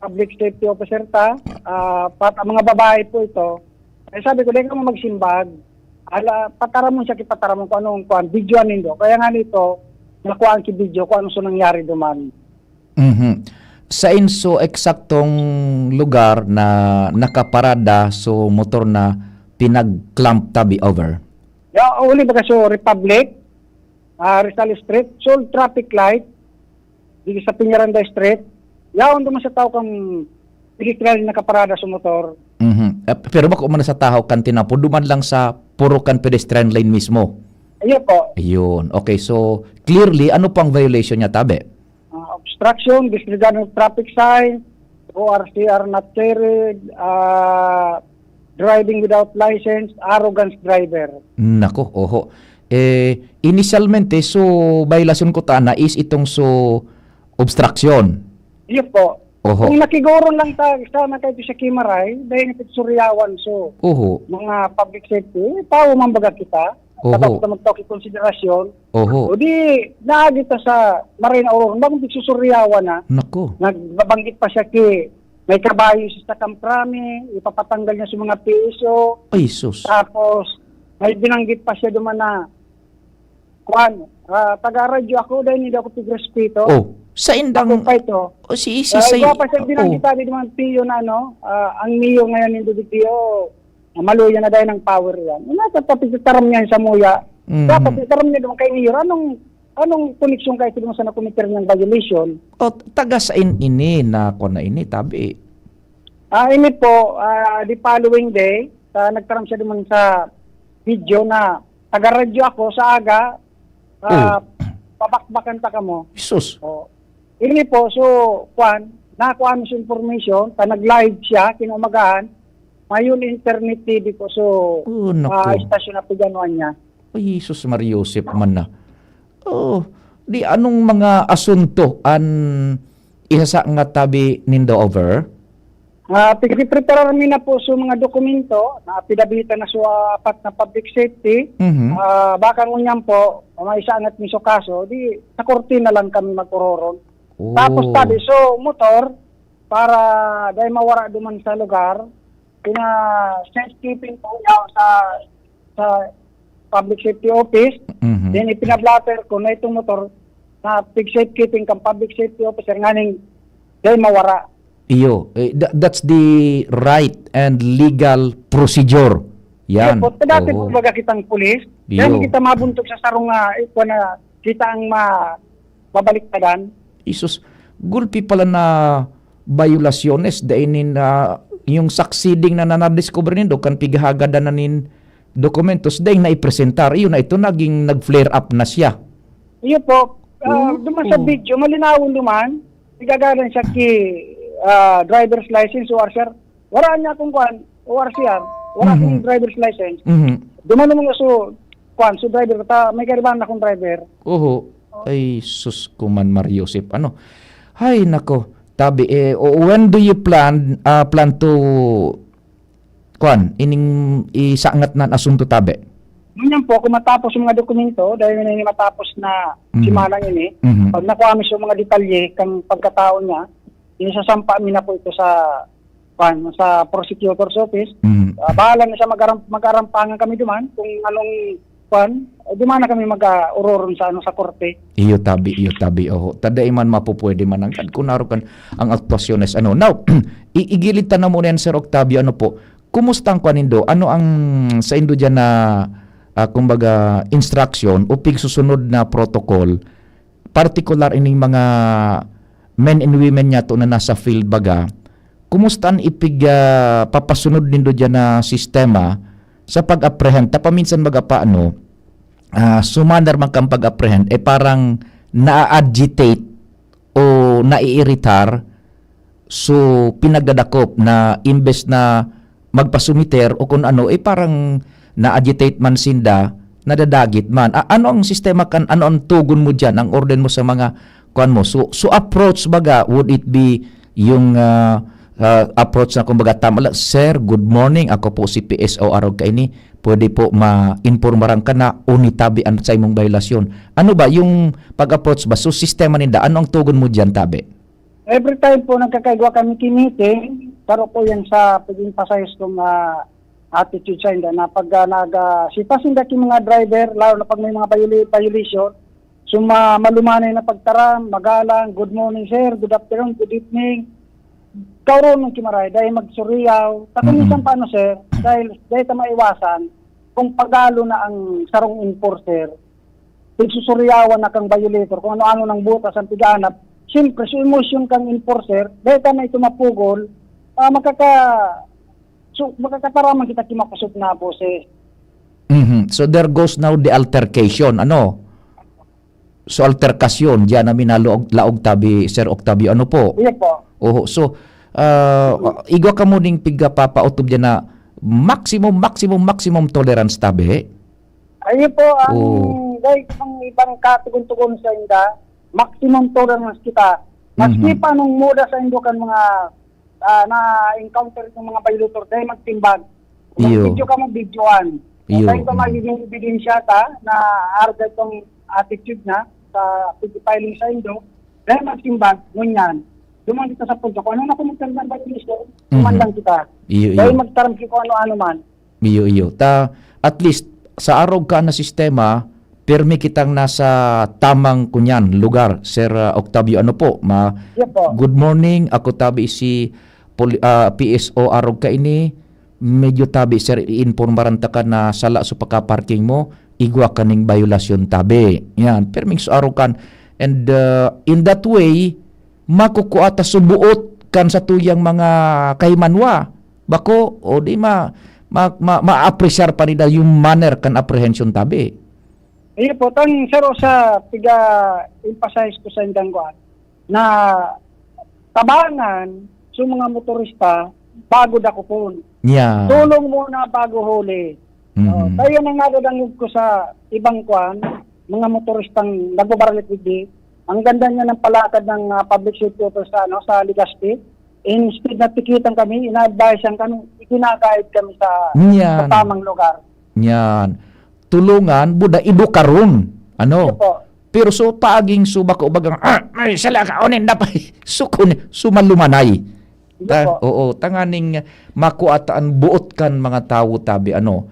public safety officer ta, ah, pat-, ang mga babae po ito. Eh, sabi ko, "Dai ka mo magsimbag. Ala, pataramon siya, kipataramon ko anong kuwan, videoan nindo." Kaya nga nito, nakuhaan ki video kung ano so nangyari duman. Mhm. Sain so eksaktong lugar na nakaparada so motor na pinag-clamp tabi over? Ya, uli baga so Republic, ah, Rizal Street, so traffic light, dito sa Peñaranda Street. Yaon duman sa tao kang pedestrian nakaparada sa motor. Mhm. Eh, pero bako man sa tahaw kan tinapo, duman lang sa puro kan pedestrian lane mismo? Ayun po. Ayun. Okay, so clearly, ano pang violation niya, tabi? Ah, obstruction, disregard ng traffic sign, O R C R not carried, ah, driving without license, arrogance driver. Nako, oho. Eh, inisyalmente, so, violation ko tana is itong so obstruction. Yes po. Oho. Kung nakiguron lang ta, sana kayo sa Kimaray, dahil ito suryawan, so, Oho. mga public safety, eh, tao man baga kita. Oho. Dapat kita magtao ki konsiderasyon. Oho. O di, naagi ta sa Marina Aurora, bagong pigsusuryawan na. Nako. Nagbabanggit pa siya ki, may kabayo sa Kamprami, ipapatanggal niya sa mga P S O. Ay, sus. Tapos, may binanggit pa siya duman na, kuwan, ah, taga-radyo ako, dahil hindi ako pigrespeto. Oh, sa indang Ako pa ito. Oh, si Isis Ah, ay, igwa pa siya oh. binanggit tabi duman, Pio na, ano, ah, ang Mio ngayon, hindi Pio, ah, maluya na dahil ng power yan. Yung nasa tapos itaram niya sa muya. Mhm. Dapat itaram niya duman kay Mio. Anong, anong koneksyon kayo duman sa nakomiter niyang violation? O, taga sa in-, ini na ko na ini, tabi. Ah, ini po, ah, the following day, ah, nagtaram siya duman sa video na taga-radyo ako sa aga, ah, Oh. pabakbakan ta kamo. Jesus. Oh. Ini po, so, kwan, nakuha mi sa information, ta nag-live siya, kinaumagahan, mayon internet T V po, so, Oh, naku. ah, istasyon na piganuan niya. Ay, Jesus Maria Joseph man na. Oh, di anong mga asunto an isasangat tabi nindo over? Ah, pigpreparar mi na po sa mga dokumento, na apidabitan na sa apat na public safety. Mhm. Ah, baka ngunyan po, maisangat mi sa kaso, di sa korte na lang kami magkororon. Oh. Tapos tabi, so, motor, para dahil mawara duman sa lugar, pina-safekeeping po niya sa, sa public safety office. Mhm. Then, ipinablatter ko na itong motor na pig-safekeeping kang public safety officer nganing dahil mawara. Iyo, eh, tha-, that's the right and legal procedure. Yan. Iyo po, dati po Oo. baga kitang pulis. Iyo. Yan kita mabuntog sa sarong, ah, ito na kita ang ma-, mabaliktadan. Isus, gulpi pala na biolasyones, dai nin, ah, yung succeeding na, na nadiscover nindo, kan pighahagadan na nin dokumentos, dai na ipresentar. Iyo na, ito naging nag-flare up na siya. Iyo po, ah, Oo. duman sa video, malinawon duman, nagagadan siya ki, ah, driver's license, O R C R. Wala niya akong kuan, O R C R. Wala Mhm. akong driver's license. Mhm. Duman naman nga so, kuan, so driver, ta, may karibahan akong driver. Oho. Ay, sus ko man, Mario Joseph. Ano? Hay, nako. Tabi, eh, o-, when do you plan, ah, plan to, kuan, ining isangat na asunto, tabi? Ngunyan po, kung matapos yung mga dokumento, dahil may matapos na Mhm. semana ini, Mhm. pag nakuha mo sa mga detalye, kang pagkatao niya, isasampa mi na po ito sa, kuan, sa prosecutor's office. Mhm. Ah, bahala na siya, mag-aram-, mag-arampangan kami duman kung anong, kuan, eh, duman na kami mag-, ah, uroron sa, ano, sa korte. Iyo tabi, iyo tabi, oho. Ta dai man mapupwede mananggad kun arog kan ang aktuasyones, ano. Now, i-, igilid ta na muna yan, Sir Octavio, ano po, kumusta ang kuan nindo? Ano ang saindo diyan na, ah, kumbaga, instruction o pigsusunod na protocol, partikular ining mga men and women niyato na nasa field baga, kumusta an ipig-, ah, papasunod nindo diyan na sistema sa pag-apprehend? Ta paminsan baga paano, ah, sumanar man kan pag-apprehend, eh, parang naa-agitate o naiiritar, so, pinagdadakop na imbes na magpasumiter o kun ano, eh, parang na-agitate man sinda, nadadagit man. A-, ano ang sistema kan, ano ang tugon mo diyan, ang orden mo sa mga kuan mo? So, so approach baga, would it be yung, ah, ah, approach na kumbaga tama lang, "Sir, good morning. Ako po si P S O arog kaini. Pwede po ma-impormaran ka na o nitabi an sa imong bayolasyon." Ano ba yung pag-approach ba? So, sistema ninda, ano ang tugon mo diyan, tabi? Every time po nagkakaigwa kami ki meeting, saro po yan sa pag-emphasize kong, ah, attitude sa inda na pag, ah, nag, ah, sita sinda ki mga driver, lalo na pag may mga violi-, violation, so ma-, malumanay na pagtaram, magalang, "Good morning, sir. Good afternoon, good evening." Kaoronon ki maray, dahil magsuriyaw. Ta kung Mhm. minsan paano, sir, dahil, dahil ta maiwasan, kung pagalo na ang sarong enforcer, pagsusuryawan na kang violator, kung ano-ano nang butas ang pig-aanap, siyempre, sa emosyon kang enforcer, dahil ka na ito mapugol, ah, makaka-, so, makakataraman kita ki makosog na boses. Mhm. So, there goes now the altercation, ano? So, alterkasyon, diyan namin nalaog, laog tabi, Sir Octavio, ano po? Iya po. Oho. So, ah, igwa kamo ning pigkapapaotob diyan na maximum, maximum, maximum tolerance tabi? Ayun po ang Oo. Guys, ang ibang katugon-tugon sa inda, maximum tolerance kita. Maski Mhm. pa nung muda sa indo kan mga, ah, na-encounter ng mga violator, dahil magtimbag. Kung Iyo. Mag-video ka, mag-videoan. Iyo. Dahil ito Mm. magiging ebidensya ta na arga itong attitude na sa pagpiling sa indo, dahil magtimbag, ngunyan, duman kita sa punto. Kung ano na kung magtimbang ba yung gusto, Mhm. tumandang kita. Iyo, Dahil iyo. Magtaram kita kung ano-ano man. Iyo, iyo. Ta, at least, sa arog ka na sistema, pirmi kitang nasa tamang, kunyan, lugar. Sir, ah, Octavio, ano po? Ma-, Yes po. Good morning. Ako tabi si Poli-, ah, P S O arog kaini. Medyo tabi, sir, iinpormaran ta ka na sala sa pagka-parking mo. Igwa ka ning bayolasyon tabi. Yan. Pirming sa arog kan. And, ah, in that way, makukua ta subuot kan satuyang mga kahimanwa. Bako, o di ma-, ma-, ma-, ma-apresyar pa nila yung manner kan apprehension tabi. Iyo po, tang saro sa piga-emphasize ko sa indang kuan. na tabangan sa mga motorista bago dakopon. Yeah. Tulong muna bago huli. Mhm. Oh, kaya nang nadadangog ko sa ibang kwan, mga motoristang nagbabarangay T V, ang ganda niya ng palakad ng, ah, public safety officer sa, ano, sa Legazpi. Instead na tikitan kami, ina-advise kami, iginagayad kami sa, Yan. sa tamang lugar. Yan. Tulungan, buda, edukaron. Ano? Opo. Pero so, paaging so, bako bagang, "Ah, may sala ka, onin na pa." So, kun-, sumalumanay. Ta-, Opo. oo, tanganing makuataan buot kan mga tawo tabi, ano?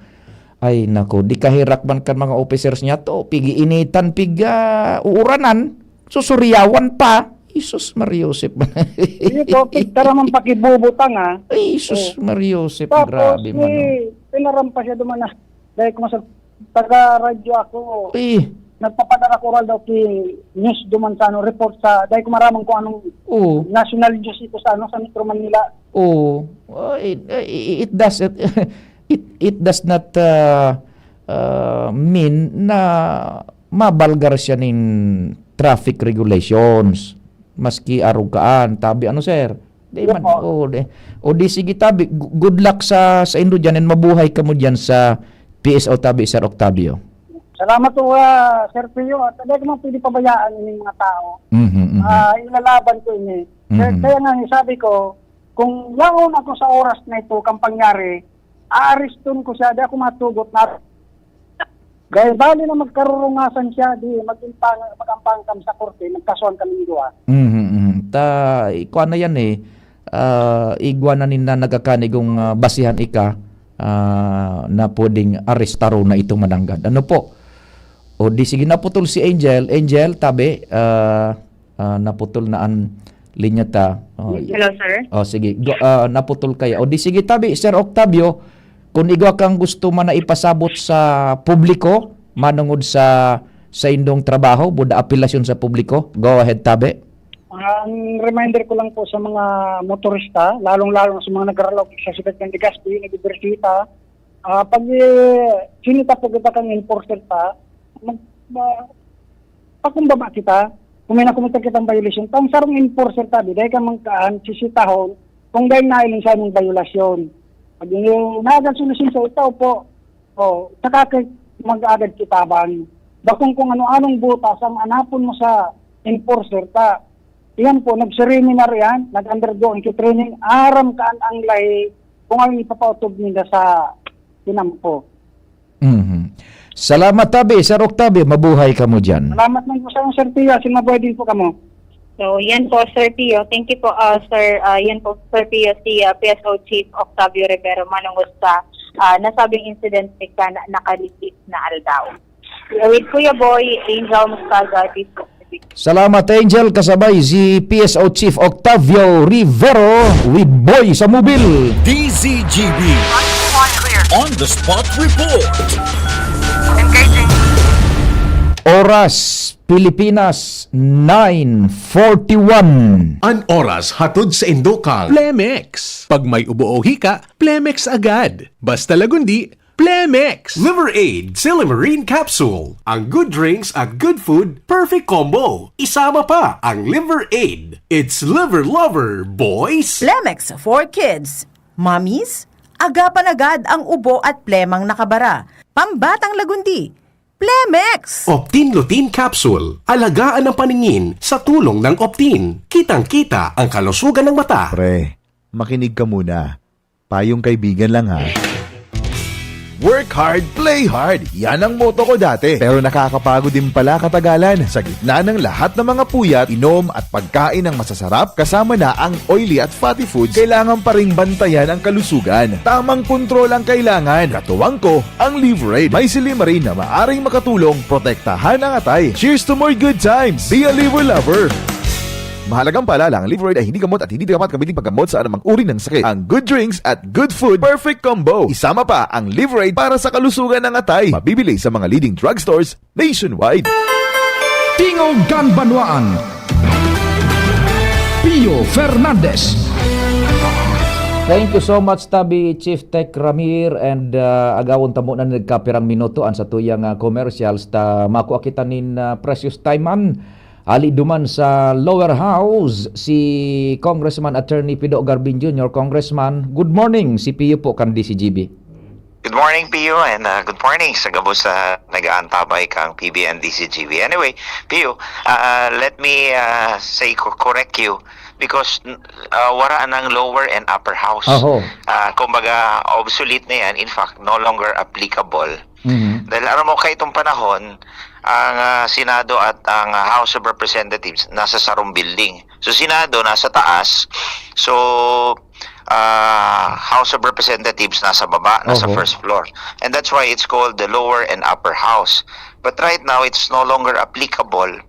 Ay, nako, di kaherak man kan mga officers niya to. Pig-iinitan, pig, ah, uuranan. Susuriyawan pa. Jesus Maria Joseph. Sige po, pig-, tara man pakibubutang, ah. Ay, Jesus Oh. Maria Joseph, Tapos, grabe man, may oh. pinarampas siya duman na, dahil ko masag-, taga-radyo ako. Eh. Nagpapadara ko oral daw ki news duman sa, ano, report sa, dahil ko maramang kung anong Oo. national news ito sa, ano, sa Metro Manila. Oo. Oh, it, it, it does, it, it, it does not, uh, uh, mean na mabalgar siya nin traffic regulations. Maski arog kaan, tabi, ano, sir? Di Yes man, po. oh, di, o di sige, tabi, gu-, good luck sa, sa indo dyan and mabuhay kamo dyan sa P S O tabi, Sir Octavio. Salamat po, ah, Sir Pio. At hindi ko man pwede pabayaan yung mga tao. Mhm, mhm. Ah, ilalaban ko ini. Kaya, Mhm. kaya nga, sabi ko, kung yaon ako sa oras na ito, kang pangyari, aareston ko siya, di ako matugot na. Dahil bali na magkarurungasan siya, di mag-impang-, mag-ampang kami sa korte, magkasuhan kami ng duwa. Mhm, mhm. Ta, ikuha na yan eh. Ah, igwa na ninda nagkakanigong, ah, basihan ika, ah, na pwedeng arestaro na itong mananggad. Ano po? O di sige, naputol si Angel. Angel, tabi, ah, ah, naputol na an linya ta. Oh, Hello, sir. oh, sige. Go, ah, naputol kaya. O di sige, tabi, Sir Octavio, kung igwa kang gusto man na ipasabot sa publiko, manungod sa, sa indong trabaho, buda apelasyon sa publiko, go ahead, tabi. Ang reminder ko lang po sa mga motorista, lalong-lalo na sa mga nagraralok sa Sikat ng Legazpi, nagbibirsita, ah, pag, eh, sinita po kita kang enforcer ta, mag-, ma-, pakumbaba kita, kung may nakumita kitang violation, pang sarong enforcer ta, di dahil ka mangkaan, sisitahon, kung dahil nailing sa among violation. Pag yung naagal solusyon sa ito po, oh, saka kay mag-agad kitabang. Bakong kung ano-anong butas ang anapon mo sa enforcer ta. Iyan po, nag-seminar yan, nag-undergo ang training, aram ka an ang lahi, kung ano ipapaotob ninda sa tinampo. Mhm. Salamat, tabi, Sir Octavio. Mabuhay kamo dyan. Salamat man po sa Sir Pio. Simabuhay din po kamo. So, yan po, Sir Pio. Thank you po, ah, Sir. Ah, yan po, Sir Pio, si, ah, P S O Chief Octavio Rivero, manungod sa, ah, nasabing incident na, na naka-receive na aldaw. With Kuya Boy, Angel Muscaga, this is Salamat, Angel. Kasabay si P S O Chief Octavio Rivero with Boy sa Mobil. D Z G B. On the spot report. Engaging. Oras, Pilipinas, nine forty-one. An oras hatod sa Indokal. Plemex. Pag may ubo o hika, Plemex agad. Basta Lagundi, Plemex. Liver Aid Silymarin Capsule. Ang good drinks at good food, perfect combo. Isama pa ang Liver Aid. It's Liver Lover, boys! Plemex for kids, mommies, agapan agad ang ubo at plemang nakabara. Pambatang Lagundi, Plemex! Optin Lutein Capsule. Alagaan ang paningin sa tulong ng Optin. Kitang-kita ang kalusugan ng mata. Pre, makinig ka muna. Payong kaibigan lang, ha. Work hard, play hard. Yan ang motto ko dati. Pero nakakapagod din pala katagalan. Sa gitna ng lahat ng mga puyat, inom at pagkain ng masasarap, kasama na ang oily at fatty foods, kailangan pa ring bantayan ang kalusugan. Tamang kontrol ang kailangan. Katuwang ko, ang Liver Aid. May silymarin na maaring makatulong protektahan ang atay. Cheers to more good times! Be a Liver Lover! Mahalagang paalala, ang Liver Aid ay hindi gamot at hindi dapat gamitin paggamot sa anumang uri ng sakit. Ang good drinks at good food, perfect combo. Isama pa ang Liver Aid para sa kalusugan ng atay. Mabibili sa mga leading drugstores nationwide. Tingog kan Banwaan, Pio Fernandez. Thank you so much, tabi Chief Tech Ramir, and, ah, agawon ta muna nin nagkapirang minuto an satuyang, ah, commercials ta makua kita nin, ah, precious time man. Hali duman sa lower house, si Congressman Attorney Pido Garbin Junior Congressman, good morning, si Pio po kan D C G B. Good morning, Pio, and uh, good morning sa gabos sa nag-aantabay kang P B N D C G B. Anyway, Pio, uh, let me uh, say co- correct you because uh, wara nang lower and upper house. Aho. Uh, kumbaga, obsolete na yan. In fact, no longer applicable. Mhm. Dahil alam mo, kaitong panahon, ang uh, Senado at ang uh, House of Representatives nasa sarong building. So, Senado nasa taas. So, uh, House of Representatives nasa baba, nasa Oho. first floor. And that's why it's called the lower and upper house. But right now, it's no longer applicable.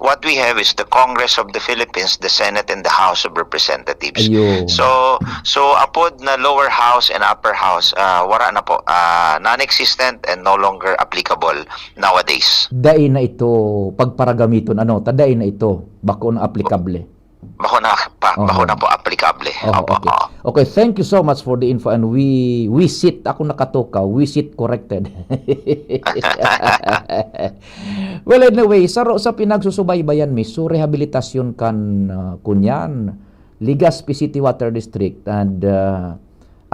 What we have is the Congress of the Philippines, the Senate, and the House of Representatives. Ayun. So, so apod na lower house and upper house, uh, wara na po, uh, non-existent and no longer applicable nowadays. Dai na ito pagparagamiton, ano, ta dai na ito, bako na aplikable. Bako na, pa, Oho. bako na po applicable. Oh, Opo, okay. oo. Okay, thank you so much for the info, and we, we sit, ako nakatoka, we sit corrected. Well, anyway, saro sa pinagsusubaybayan mi, so rehabilitasyon kan, ah, kunyan, Legazpi City Water District, and ah,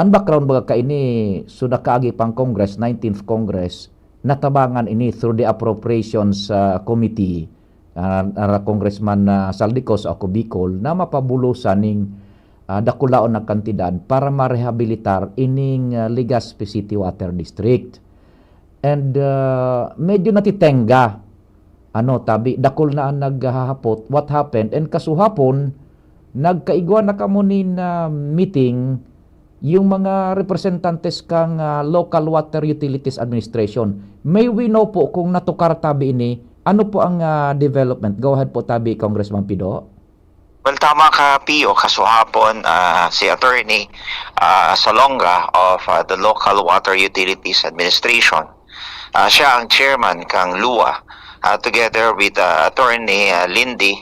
ang background baga kaini, so nakaagi pang Congress, nineteenth Congress, natabangan ini through the Appropriations ah, Committee, ah, ara Congressman ah, Saldicos, ako Bicol, na mapabulosan ning ah, dakulaon na kantidad para marehabilitar ining ah, Legazpi City Water District. And ah, medyo natitenga, ano, tabi, dakul na ang naghahapot, what happened? And kasuhapon, nagkaigwa na kamo nin ah, meeting yung mga representantes kang ah, Local Water Utilities Administration. May we know po kung natukar tabi ini, ano po ang ah, development? Go ahead po tabi, Congressman Pido. Well, tama ka, Pio. Kasuhapon, ah, si Attorney ah, Salonga of ah, the Local Water Utilities Administration, ah, siya ang chairman kang luwa, ah, together with ah, Attorney ah, Lindy.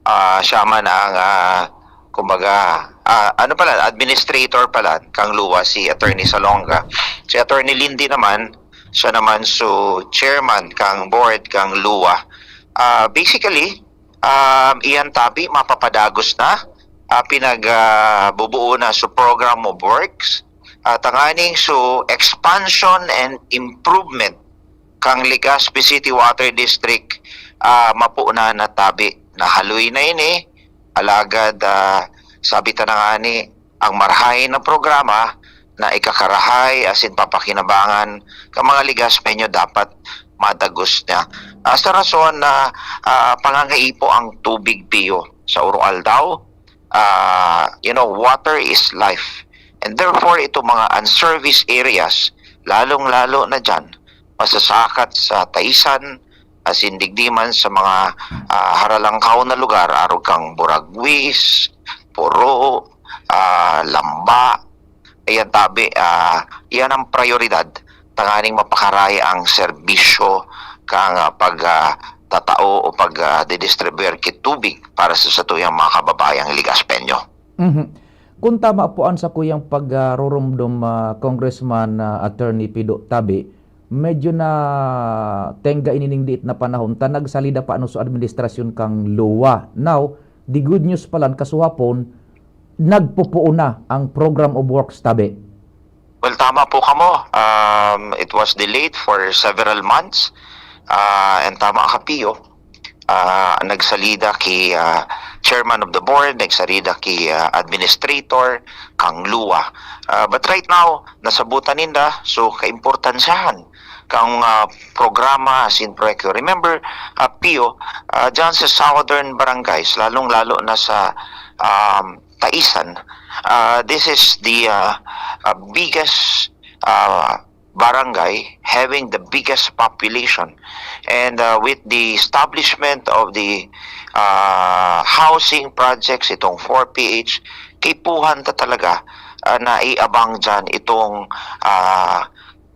Ah, siya man ang, ah, kumbaga, ah, ano pala, administrator pala kang luwa, si Attorney Salonga. Si Attorney Lindy naman, siya naman so chairman kang board kang luwa. Ah, basically, um, iyan tabi, mapapadagos na, ah, pinag, ah, bubuo na so program of works, ah, tanganing so expansion and improvement kang Legazpi City Water District, ah, mapo na natabi. Nahaloy na ini, alagad, ah, sabi ta na ngani, ang marahay na programa na ikakarahay asin papakinabangan ka mga Legazpeño dapat madagos niya. Ah, sa rason na ah, pangangaipo ang tubig, Pio, sa uro-aldaw, ah, you know, water is life. And therefore, itong mga unserviced areas, lalong-lalo na dyan, masasakat sa Taisan, asin digdi man sa mga ah, haralangkaw na lugar, arog kang Buraguis, Puro, ah, Lamba, ayan tabi, ah, yan ang prioridad tanganing mapakaray ang serbisyo kang ah, pag ah, tatao o pag ah, didistribuir ki tubig para sa satuyang mga kababayang Legazpeño. Mhm. Kung tama po ang sakuyang pagrurumdom, ah, Congressman, ah, Attorney Pido Tabi, medyo na tengga inining diit na panahon ta nagsalida pa ano sa administrasyon kang luwa. Now, the good news palan, kasuhapon, nagpupuo na ang program of works, Tabi. Well, tama po kamo. Um, it was delayed for several months. Ah, and tama ka, Pio. Ah, nagsalida ki ah, chairman of the board, nagsalida ki ah, administrator, kang luwa. Ah, but right now, nasabutan ninda, so kaimportansyahan kang ah, programa asin proyekto. Remember, ah, Pio, ah, dyan sa southern barangays, lalong-lalo na sa um, Taisan, ah, this is the ah, ah, biggest ah, barangay having the biggest population. And uh, with the establishment of the uh, housing projects, itong four P H, kaipuhan ta talaga uh, na iabang dyan itong uh,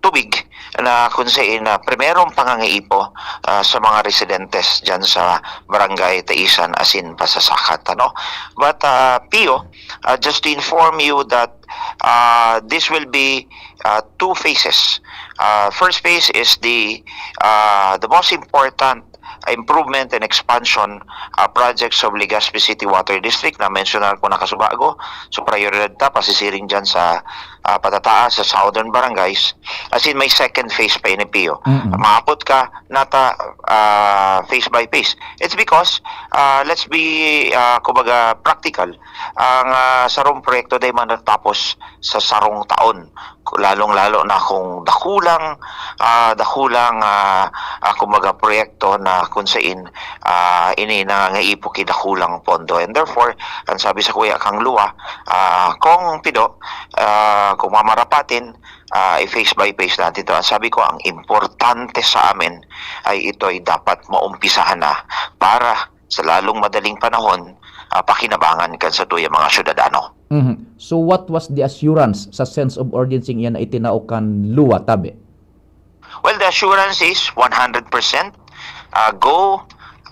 tubig na kung saan na primerong pangangaipo uh, sa mga residentes dyan sa barangay Taisan asin Pasasakat. Ano? But uh, Pio, uh, just to inform you that Uh, this will be uh, two phases. Uh, first phase is the uh, the most important improvement and expansion uh, projects of Legazpi City Water District na mensionar ko na kasubago. So, prioridad ta, pasisiring dyan sa uh, patataas, sa southern barangays. As in, may second phase pa ini, Pio. Mm-mm. Maapot ka, nata uh, phase by phase. It's because, uh, let's be, uh, kumbaga, practical. Ang uh, sarong proyekto dai man natapos sa sarong taon. Lalong-lalo na kung dakulang, ah, dakulang, ah, ah, kumbaga, proyekto na kung sain, ah, ini nangangaipo ki dakulang pondo. And therefore, ang sabi sa kuya kang Lua, ah, kung pido, ah, kung mamarapatin, ah, i-phase by phase natin to. Ang sabi ko, ang importante sa amin ay ito'y dapat maumpisahan na para sa lalong madaling panahon, ah, pakinabangan kan satuyang mga syudadano. Mhm. So, what was the assurance sa sense of urgency iyan na itinao kan Lua, tabi? Well, the assurance is one hundred percent, ah, go,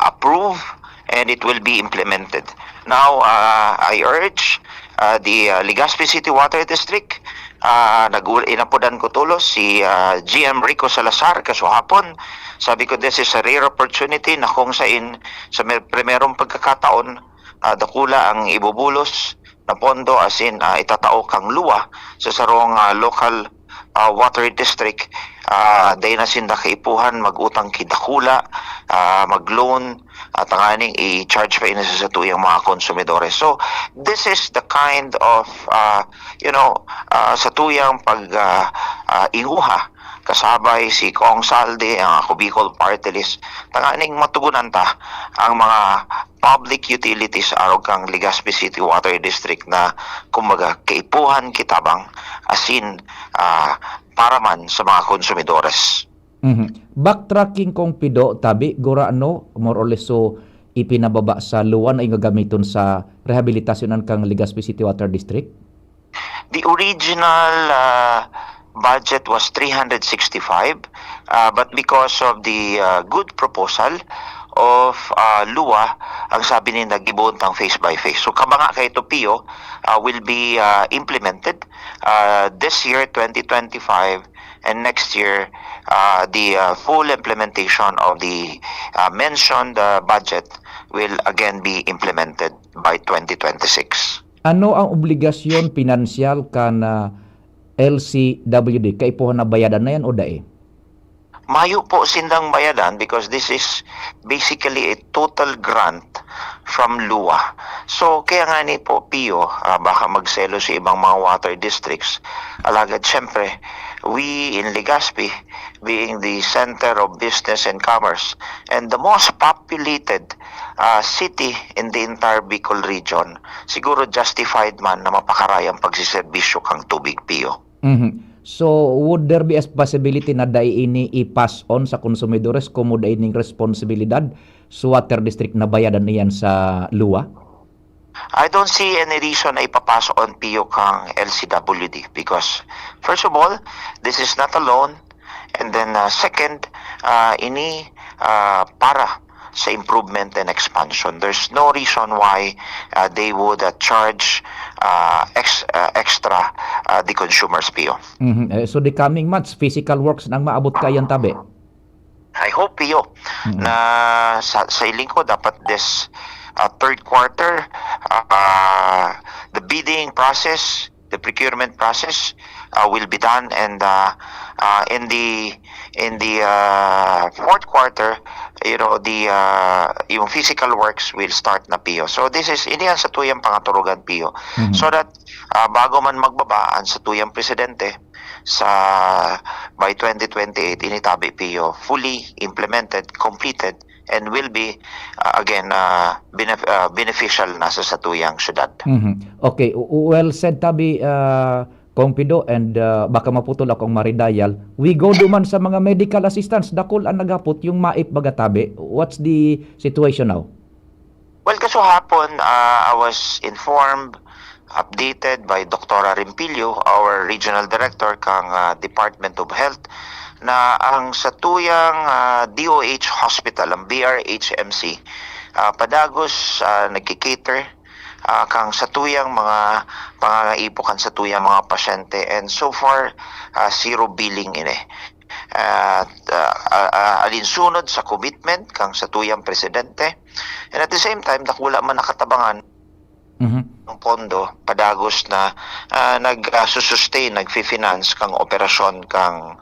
approve, and it will be implemented. Now, ah, I urge, ah, the, ah, Legazpi City Water District, ah, nag-, inapodan ko tulos si, ah, G M Rico Salazar kasuhapon. Sabi ko, "This is a rare opportunity na kung sain sa mer-, primerong pagkakataon, ah, dakula ang ibubulos na pondo, as in, ah, itatao kang Lua sa sarong, ah, local, ah, water district, ah, dai na sinda kaipuhan mag-utang ki dakula, ah, mag-loan, ah, tanganing i-charge pa ini sa satuyang mga konsumidores." So, this is the kind of, ah, you know, ah, satuyang pag, ah, ah, inguha kasabay si Cong Saldi, ang Ako Bicol Party List, tanganing matugunan ta ang mga public utilities arog kang Legazpi City Water District na, kumbaga, kaipuhan ki tabang, asin, ah, para man sa mga konsumidores. Mhm. Backtracking kong pido, tabi, gurano, more or less, so, ipinababa sa Lua na igagamiton sa rehabilitasyonan kang Legazpi City Water District? The original, ah, budget was three hundred sixty-five, ah, but because of the, ah, good proposal of, ah, Lua, ang sabi ninda, gibohon tang phase by phase. So, kabanga kaito, Pio, ah, will be, ah, implemented, ah, this year, twenty twenty-five, and next year, ah, the, ah, full implementation of the, ah, mentioned, ah, budget will again be implemented by twenty twenty-six. Ano ang obligasyon pinansyal kan, ah, L C W D? Kaipuhan na bayadan na yan o dai? Mayo po sindang bayadan because this is basically a total grant from Lua. So, kaya nga ni po, Pio, ah, baka magselos sa ibang mga water districts. Alagad, syempre, we in Legazpi, being the center of business and commerce and the most populated, ah, city in the entire Bicol region, siguro justified man na mapakaray ang pagsiserbisyo kang tubig, Pio. Mhm. So, would there be a possibility na dai ini i-pass on sa konsumidores komo dai ning responsibilidad sa water district na bayadan iyan sa Lua? I don't see any reason na ipapas on, Pio, kang L C W D because, first of all, this is not a loan. And then, uh, second, uh, ini, uh, para sa improvement and expansion. There's no reason why, uh, they would, uh, charge, uh, ex-, uh, extra, uh, the consumers, Pio. Mhm. Eh, so, the coming months, physical works nang maabot kaiyan, tabi? I hope, Pio, Mm. na sa, sa hiling ko, dapat this, uh, third quarter, uh, the bidding process, the procurement process, uh, will be done, and, uh, uh, in the, in the, uh, fourth quarter, you know, the, uh, yung physical works will start na, Pio. So, this is, ini ang satuyang pangaturugan, Pio. Mhm. So that, uh, bago man magbaba ang satuyang presidente, sa by twenty twenty-eight, ini tabi, Pio, fully implemented, completed, and will be, uh, again, uh, benef-, uh, beneficial na sa satuyang syudad. Mhm. Okay, w-, well said, tabi, uh, Kong Pido, and, uh, baka maputol akong maridayal. We go duman sa mga medical assistance, dakul an naghapot, yung MAIP baga, tabi. What's the situation now? Well, kasuhapon, ah, I was informed, updated by Doktora Rimpilio, our regional director kang, ah, Department of Health, na ang satuyang, ah, D O H hospital, ang B R H M C, ah, padagos, ah, nagki-cater ah, kang satuyang mga pangangaipo kan satuyang mga pasyente, and so far, ah, zero billing ini. Ah, ah, ah, ah, alinsunod sa commitment kang satuyang presidente, and at the same time, dakula man nakatabangan Mhm. ang pondo padagos na, ah, nag, ah, susustain, nagfi-finance kang operasyon kang,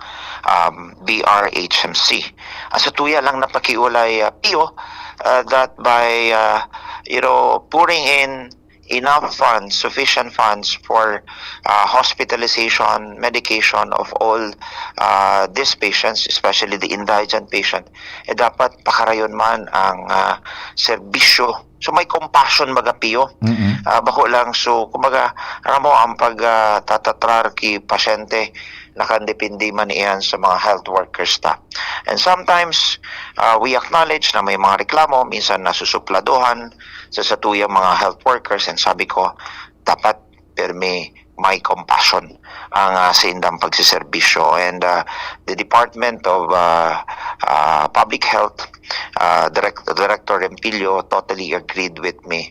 um, B R H M C. Ang satuya lang napakiulay, ah, Pio, ah, that by, ah, you know, pouring in enough funds, sufficient funds for, ah, hospitalization, medication of all, ah, these patients, especially the indigent patient, eh, dapat pakarayon man ang, ah, serbisyo. So, may compassion baga, Pio. Mm-mm. Ah, bako lang. So, kumbaga, aram mo, ang pag, ah, tatatrar ki pasyente, nakandepende man iyan sa mga health workers ta. And sometimes, ah, we acknowledge na may mga reklamo, minsan nasusupladuhan sa satuyang mga health workers. And sabi ko, dapat permi may compassion ang, ah, saindang pagseserbisyo. And, ah, the Department of, ah, ah, Public Health, ah, Direct-, Director Rempilio totally agreed with me.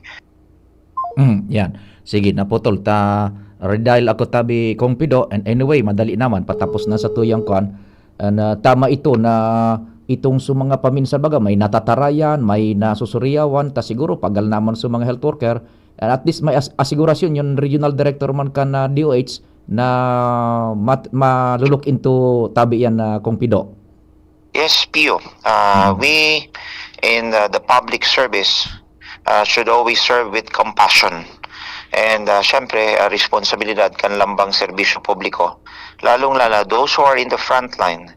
Mm, yan. Sige, naputol. Ta, redial ako tabi, Kong Pido. And anyway, madali naman. Patapos na satuyang kwan. And, ah, tama ito na itong sa mga paminsan baga, may natatarayan, may nasusuriyawan, ta siguro pagal naman sa mga health worker. And at least may as-, asigurasyon yung regional director man kan, ah, D O H na mat-, ma-look into tabi yan, ah, Kong Pido. Yes, Pio. Ah, Mm. we in, ah, the public service, ah, should always serve with compassion. And, ah, syempre, ah, responsibilidad kan lambang serbisyo publiko, lalong-lala those who are in the front line,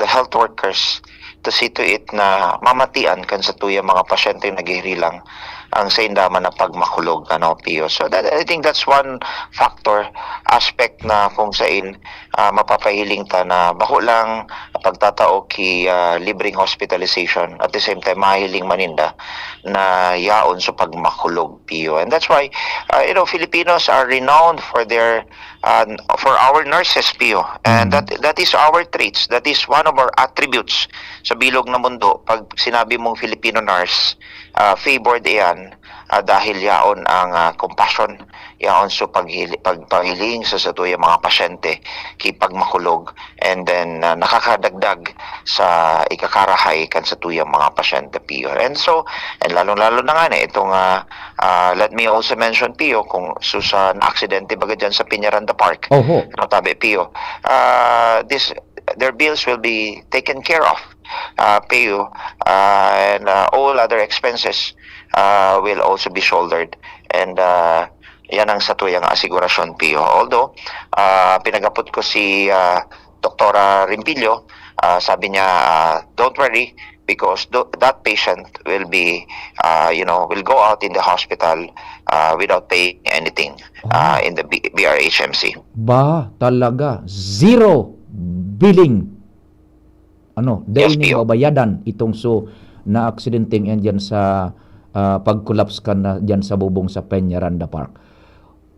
the health workers, to see to it na mamatian kan satuyang mga pasyenteng naghihirilang ang sainda man na pagmakulog, ano, Pio. So that, I think that's one factor, aspect na kung sain, ah, mapapahiling ta na bako lang pagtatao ki, ah, libreng hospitalization, at the same time, mahiling man ninda na yaon sa pagmakulog, Pio. And that's why, ah, you know, Filipinos are renowned for their, ah, for our nurses, Pio. And Mm. that, that is our traits. That is one of our attributes sa bilog na mundo. Pag sinabi mong Filipino nurse, ah, favored iyan, ah, dahil yaon ang, ah, compassion, yaon so paghili-, pag-, paghiling sa satuyang mga pasyente ki pagmakulog, and then, ah, nakakadagdag sa ikakarahay kan satuyang mga pasyente, Pio. And so, and lalong-lalo na nga na itong, ah, ah, let me also mention, Pio, kung su-, sa naaksidente baga dyan sa Peñaranda Park, Oho. ano tabi, Pio, ah, this, their bills will be taken care of, ah, Pio, ah, and, ah, all other expenses, ah, will also be shouldered. And, ah, yan ang satuyang asigurasyon, Pio. Although, ah, pinagapot ko si, ah, Doktora Rimpillo, ah, sabi niya, ah, "Don't worry, because tho-, that patient will be, ah, you know, will go out in the hospital, ah, without paying anything, Oh. ah, in the B-, B R H M C." Ba, talaga? Zero billing? Ano, Yes, dai nin Pio. babayadan itong so na aksidenteng yan dyan sa, ah, pag-collapse kan na dyan sa bubong sa Peñaranda Park.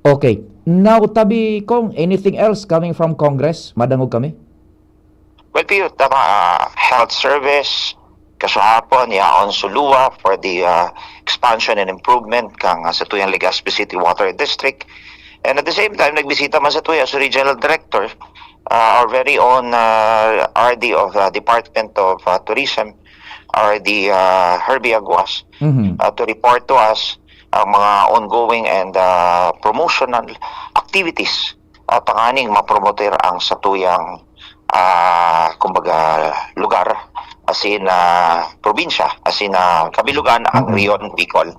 Okay. Now, tabi kong, anything else coming from Congress? Madangog kami? Well, Pio, tama, ah, health service, kasuhapon, yaon so LUWA for the, ah, expansion and improvement kang, ah, satuyang Legazpi City Water District. And at the same time, nagbisita man satuya so regional director, ah, our very own, ah, R D of, ah, Department of, ah, Tourism, R D, ah, Herbie Aguas, Mhm. ah, to report to us ang mga ongoing and, ah, promotional activities, ah, tanganing mapromoter ang satuyang, ah, kumbaga, lugar, asin, ah, probinsya, asin, ah, kabilugan ang Mm-mm. Rion, Bicol.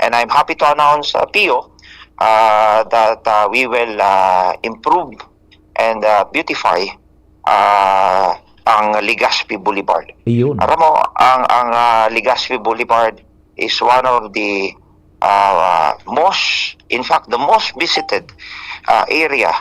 And I'm happy to announce, ah, Pio, ah, that, ah, we will, ah, improve and, ah, beautify, ah, ang Legazpi Boulevard. Iyon. Aram mo, ang, ang, ah, Legazpi Boulevard is one of the, ah, most, in fact, the most visited, ah, area,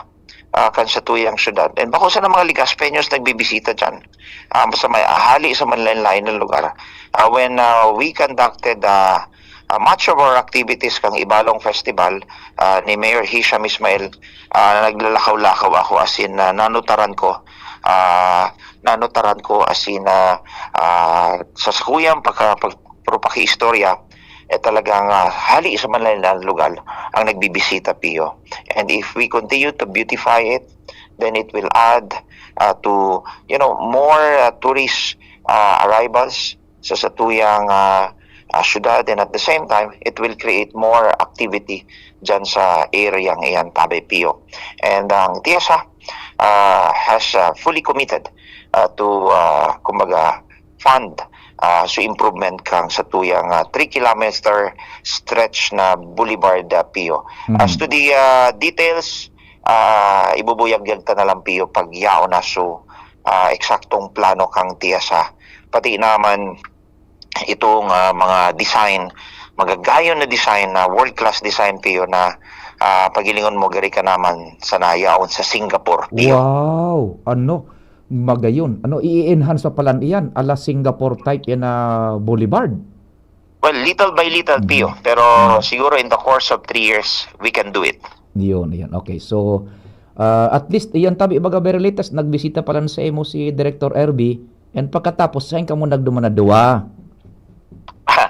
ah, kan satuyang syudad. And bako sana mga Legazpeños nagbibisita diyan, ah, sa may hali sa manlain-lain na lugar. Ah, when, ah, we conducted, ah, ah, much of our activities kang Ibalong Festival, ah, ni Mayor Hisham Ismail, ah, naglalakaw-lakaw ako, asin, ah, nanutaran ko, ah, nanutaran ko, asin, ah, ah, sa sakuyang pagka-, pag-, puro pakiistorya, eh, talagang, ah, hali sa manlaen-laen na lugar ang nagbibisita, Pio. And if we continue to beautify it, then it will add, ah, to, you know, more, ah, tourist, ah, arrivals sa satuyang, ah, ah, syudad, and at the same time, it will create more activity diyan sa area iyan, tabi, Pio. And ang TIEZHA, ah, has, ah, fully committed, ah, to, ah, kumbaga, fund, ah, so improvement kan satuyang, ah, three kilometer stretch na boulevard, ah, Pio. Mm. As to the, ah, details, ah, ibubuyagyag ta na lang, Pio, pag yaon na so, ah, eksaktong plano kan TIEZHA. Pati naman itong, ah, mga design, magagayon na design, na world class design, Pio, na, ah, paghilingon mo, gari ka naman sana yaon sa Singapore, Pio. Wow! Ano? Magayon. Ano, i-enhance pa palan iyan? Ala Singapore type yan na boulevard? Well, little by little, Mhm. Pio. Pero Mhm. siguro in the course of three years, we can do it. Yun, yun. Okay, so, ah, at least, iyan tabi, baga very latest, nagbisita palan saimo si Director Erby, and pagkatapos, sain kamo nagduman na duwa?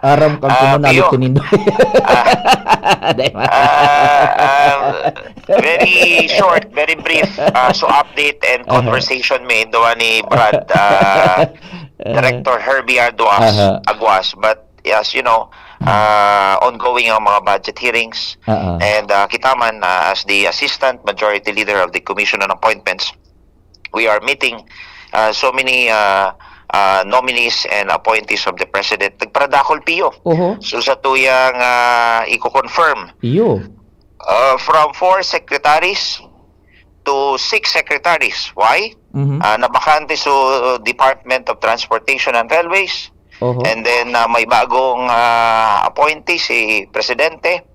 Aram kang Ah, komunality Pio. nindo. Ah. Di ba? Ah, um, very short, very brief. Ah, so update and Aha. conversation mi duwa ni Brad, ah, Aha. Director Herbie Aduas, Aha. Aguas. But as you know, Hmm. ah, ongoing ang mga budget hearings. Aha. And, ah, kita man, ah, as the Assistant Majority Leader of the Commission on Appointments, we are meeting, ah, so many, ah, ah, nominees and appointees of the President. Nagparadakol, Pio. Oho. So, sa tuyang, ah, iko-confirm, Iyo. ah, from four secretaries to six secretaries. Why? Mhm. Ah, nabakante so Department of Transportation and Railways. Oho. And then, ah, may bagong, ah, appointee, si Presidente,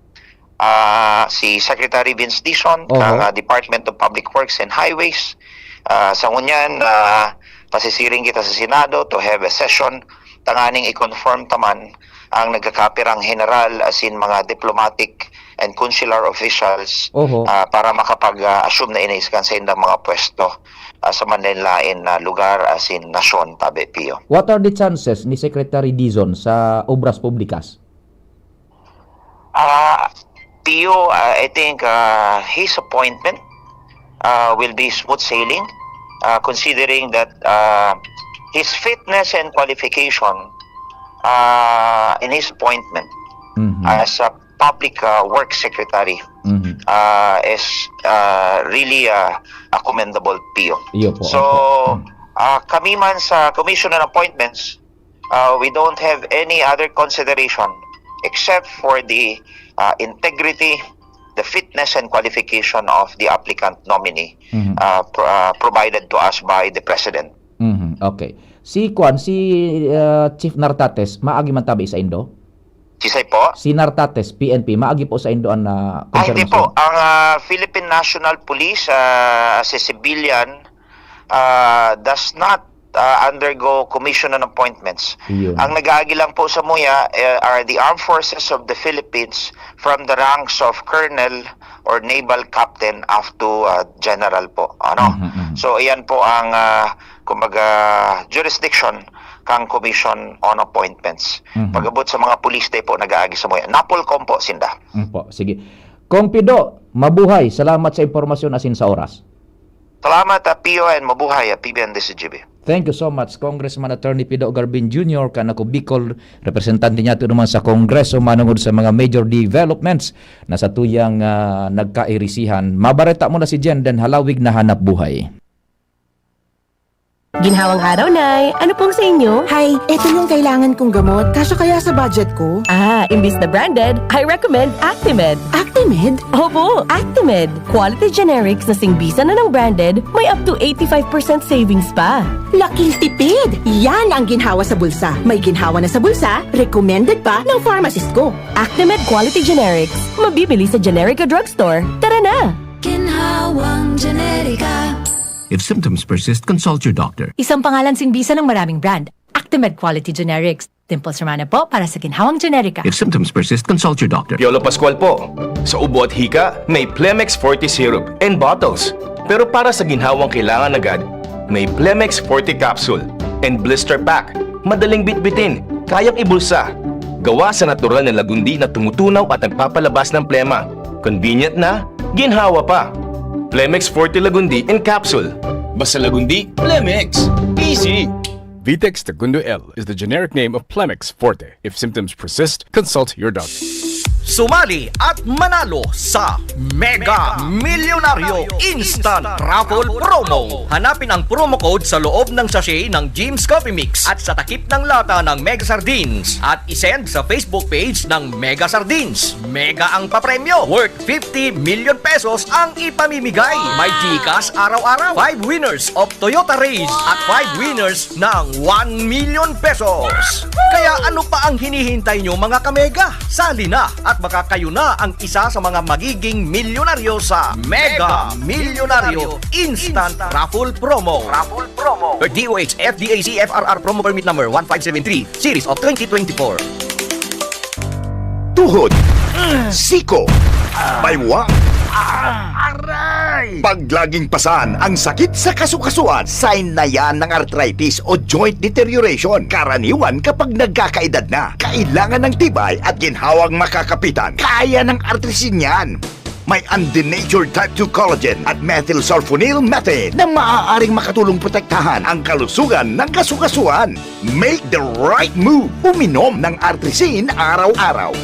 ah, si Secretary Vince Dizon, Oho. kan, ah, Department of Public Works and Highways. Ah, sa ngunyan, ah, pasisiring kita sa Senado to have a session tanganing i-confirm ta man ang nagkakapirang general, asin mga diplomatic and consular officials, Oho. ah, para makapag, ah, assume na ini kan saindang mga pwesto, ah, sa manlaen-laen na lugar asin nasyon, tabi, Pio. What are the chances ni Secretary Dizon sa Obras Publikas? Ah, Pio, ah, I think, ah, his appointment, ah, will be smooth sailing, ah, considering that, ah, his fitness and qualification, ah, in his appointment Mhm. as a public, ah, works secretary, Mhm. ah, is, ah, really, ah, a commendable, Pio. Iyo po, So, opo. Hmm. ah, kami man sa Commission on Appointments, uh, we don't have any other consideration except for the, uh, integrity, the fitness and qualification of the applicant nominee, Mhm. uh, pro- uh, provided to us by the President. Mhm. Okay. Si kuan, si, uh, Chief Nartates, maagi man tabi saindo? Sisay po? Si Nartates, P N P, maagi po saindo an, uh, Ah, hindi confirmation? po. Ang, uh, Philippine National Police, uh, as a civilian, uh, does not, uh, undergo commission on appointments. Iyon. Ang nag-aagi lang po samuya, eh, are the armed forces of the Philippines from the ranks of colonel or naval captain up to, uh, general po. Ano? Mhm, mhm. So, iyan po ang, uh, kumbaga, jurisdiction kang Commission on Appointments. Mhm. Pag-abot sa mga pulis, di po nag-aagi samuya. NAPOLCOM po, sinda. Mm po, sige. Kong Pido, mabuhay. Salamat sa impormasyon asin sa oras. Salamat, ah, Pio, and mabuhay, ah, P B N D C G B. Thank you so much, Congressman Attorney Pido Garbin Junior, kan Ako Bicol, representante niya to naman sa Kongreso, manungod sa mga major developments na sa tuyang, ah, nagkairisihan. Mabareta mo na si Jen, then halawig na hanap buhay. Ginhawang araw, Nay! Ano pong sa inyo? Hay, eto yung kailangan kong gamot. Kasya kaya sa budget ko? Ah, imbis na branded, I recommend Actimed. Actimed? Opo, Actimed. Quality generics na singbisan na ng branded, may up to eighty-five percent savings pa. Laking tipid! Yan ang ginhawa sa bulsa. May ginhawa na sa bulsa, recommended pa ng pharmacist ko. Actimed Quality Generics. Mabibili sa Generica Drugstore. Tara na! Ginhawang Generica. If symptoms persist, consult your doctor. Isang pangalan singbisan ng maraming brand. Actimed Quality Generics. Dimples Romana po para sa Ginhawang Generica. If symptoms persist, consult your doctor. Piolo Pascual po. Sa ubo at hika, may Plemex Forte Syrup and Bottles. Pero para sa ginhawang kailangan agad, may Plemex Forte Capsule and Blister Pack. Madaling bitbitin, kayang ibulsa. Gawa sa natural na lagundi na tumutunaw at nagpapalabas ng plema. Convenient na, ginhawa pa. Plemex Forte Lagundi in capsule. Basta Lagundi, Plemex. Easy! Vitex Segundo L is the generic name of Plemex Forte. If symptoms persist, consult your doctor. Sumali at manalo sa Mega Milyonaryo Instant Raffle Promo. Hanapin ang promo code sa loob ng sachet ng Jim's Coffee Mix at sa takip ng lata ng Mega Sardines at isend sa Facebook page ng Mega Sardines. Mega ang papremyo, worth fifty million pesos ang ipamimigay. May GCash araw-araw, five winners of Toyota Race at five winners ng one million pesos. Kaya ano pa ang hinihintay nyo, mga kamega? Sali na at baka kayo na ang isa sa mga magiging milyonaryo sa Mega Milyonaryo Instant Raffle Promo. Raffle Promo. D O H F D A C F R R Promo Permit Number one five seven three, Series of twenty twenty-four. Tuhod, siko, baywang. Aray! Pag laging pasan ang sakit sa kasukasuan, sign na yan ng arthritis o joint deterioration. Karaniwan kapag nagkakaedad na, kailangan ng tibay at ginhawang makakapitan. Kaya ng Artrisin yan. May undenatured type two collagen at methylsulfonyl methane na maaaring makatulong protektahan ang kalusugan ng kasukasuan. Make the right move. Uminom ng Artrisin araw-araw.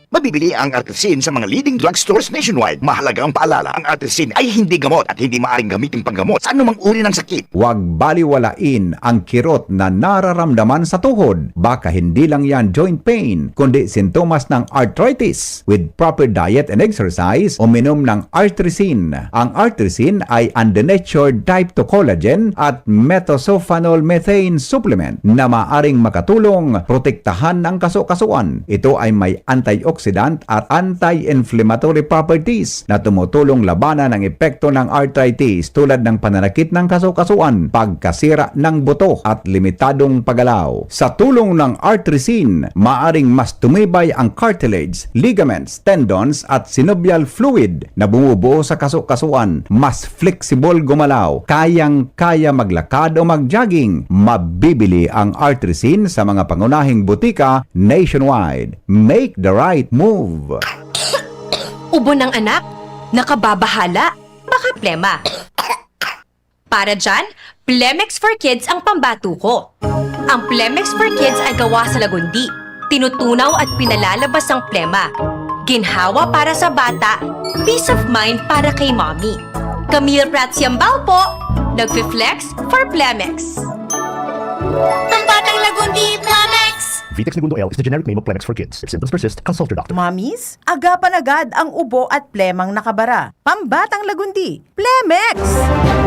Mabibili ang Artrisin sa mga leading drugstores nationwide. Mahalagang paalala, ang Artrisin ay hindi gamot at hindi maaaring gamitin panggamot sa anumang uri ng sakit. Huwag baliwalain ang kirot na nararamdaman sa tuhod. Baka hindi lang yan joint pain, kundi sintomas ng arthritis. With proper diet and exercise, uminom ng Artrisin. Ang Artrisin ay undenatured type two collagen at methylsulfonyl methane supplement na maaring makatulong protektahan ang kasukasuan. Ito ay may antioxidant at anti-inflammatory properties na tumutulong labanan ang epekto ng arthritis tulad ng pananakit ng kasukasuan, pagkasira ng buto at limitadong paggalaw. Sa tulong ng Artrisin, maaring mas tumibay ang cartilage, ligaments, tendons at synovial fluid na bumubuo sa kasukasuan, mas flexible gumalaw, kayang-kaya maglakad o mag-jogging. Mabibili ang Artrisin sa mga pangunahing butika nationwide. Make the right move! Ubo ng anak? Nakababahala? Baka plema. Para dyan, Plemex for Kids ang pambato ko. Ang Plemex for Kids ay gawa sa lagundi, tinutunaw at pinalalabas ang plema. Ginhawa para sa bata, peace of mind para kay mommy. Camille Prats Yambao po, nagfi-flex for Plemex. Pambatang Lagundi, Plemex! Vitex Segundo L is the generic name of Plemex for Kids. If symptoms persist, consult your doctor. Mommies, agapan agad ang ubo at plemang nakabara. Pambatang Lagundi, Plemex!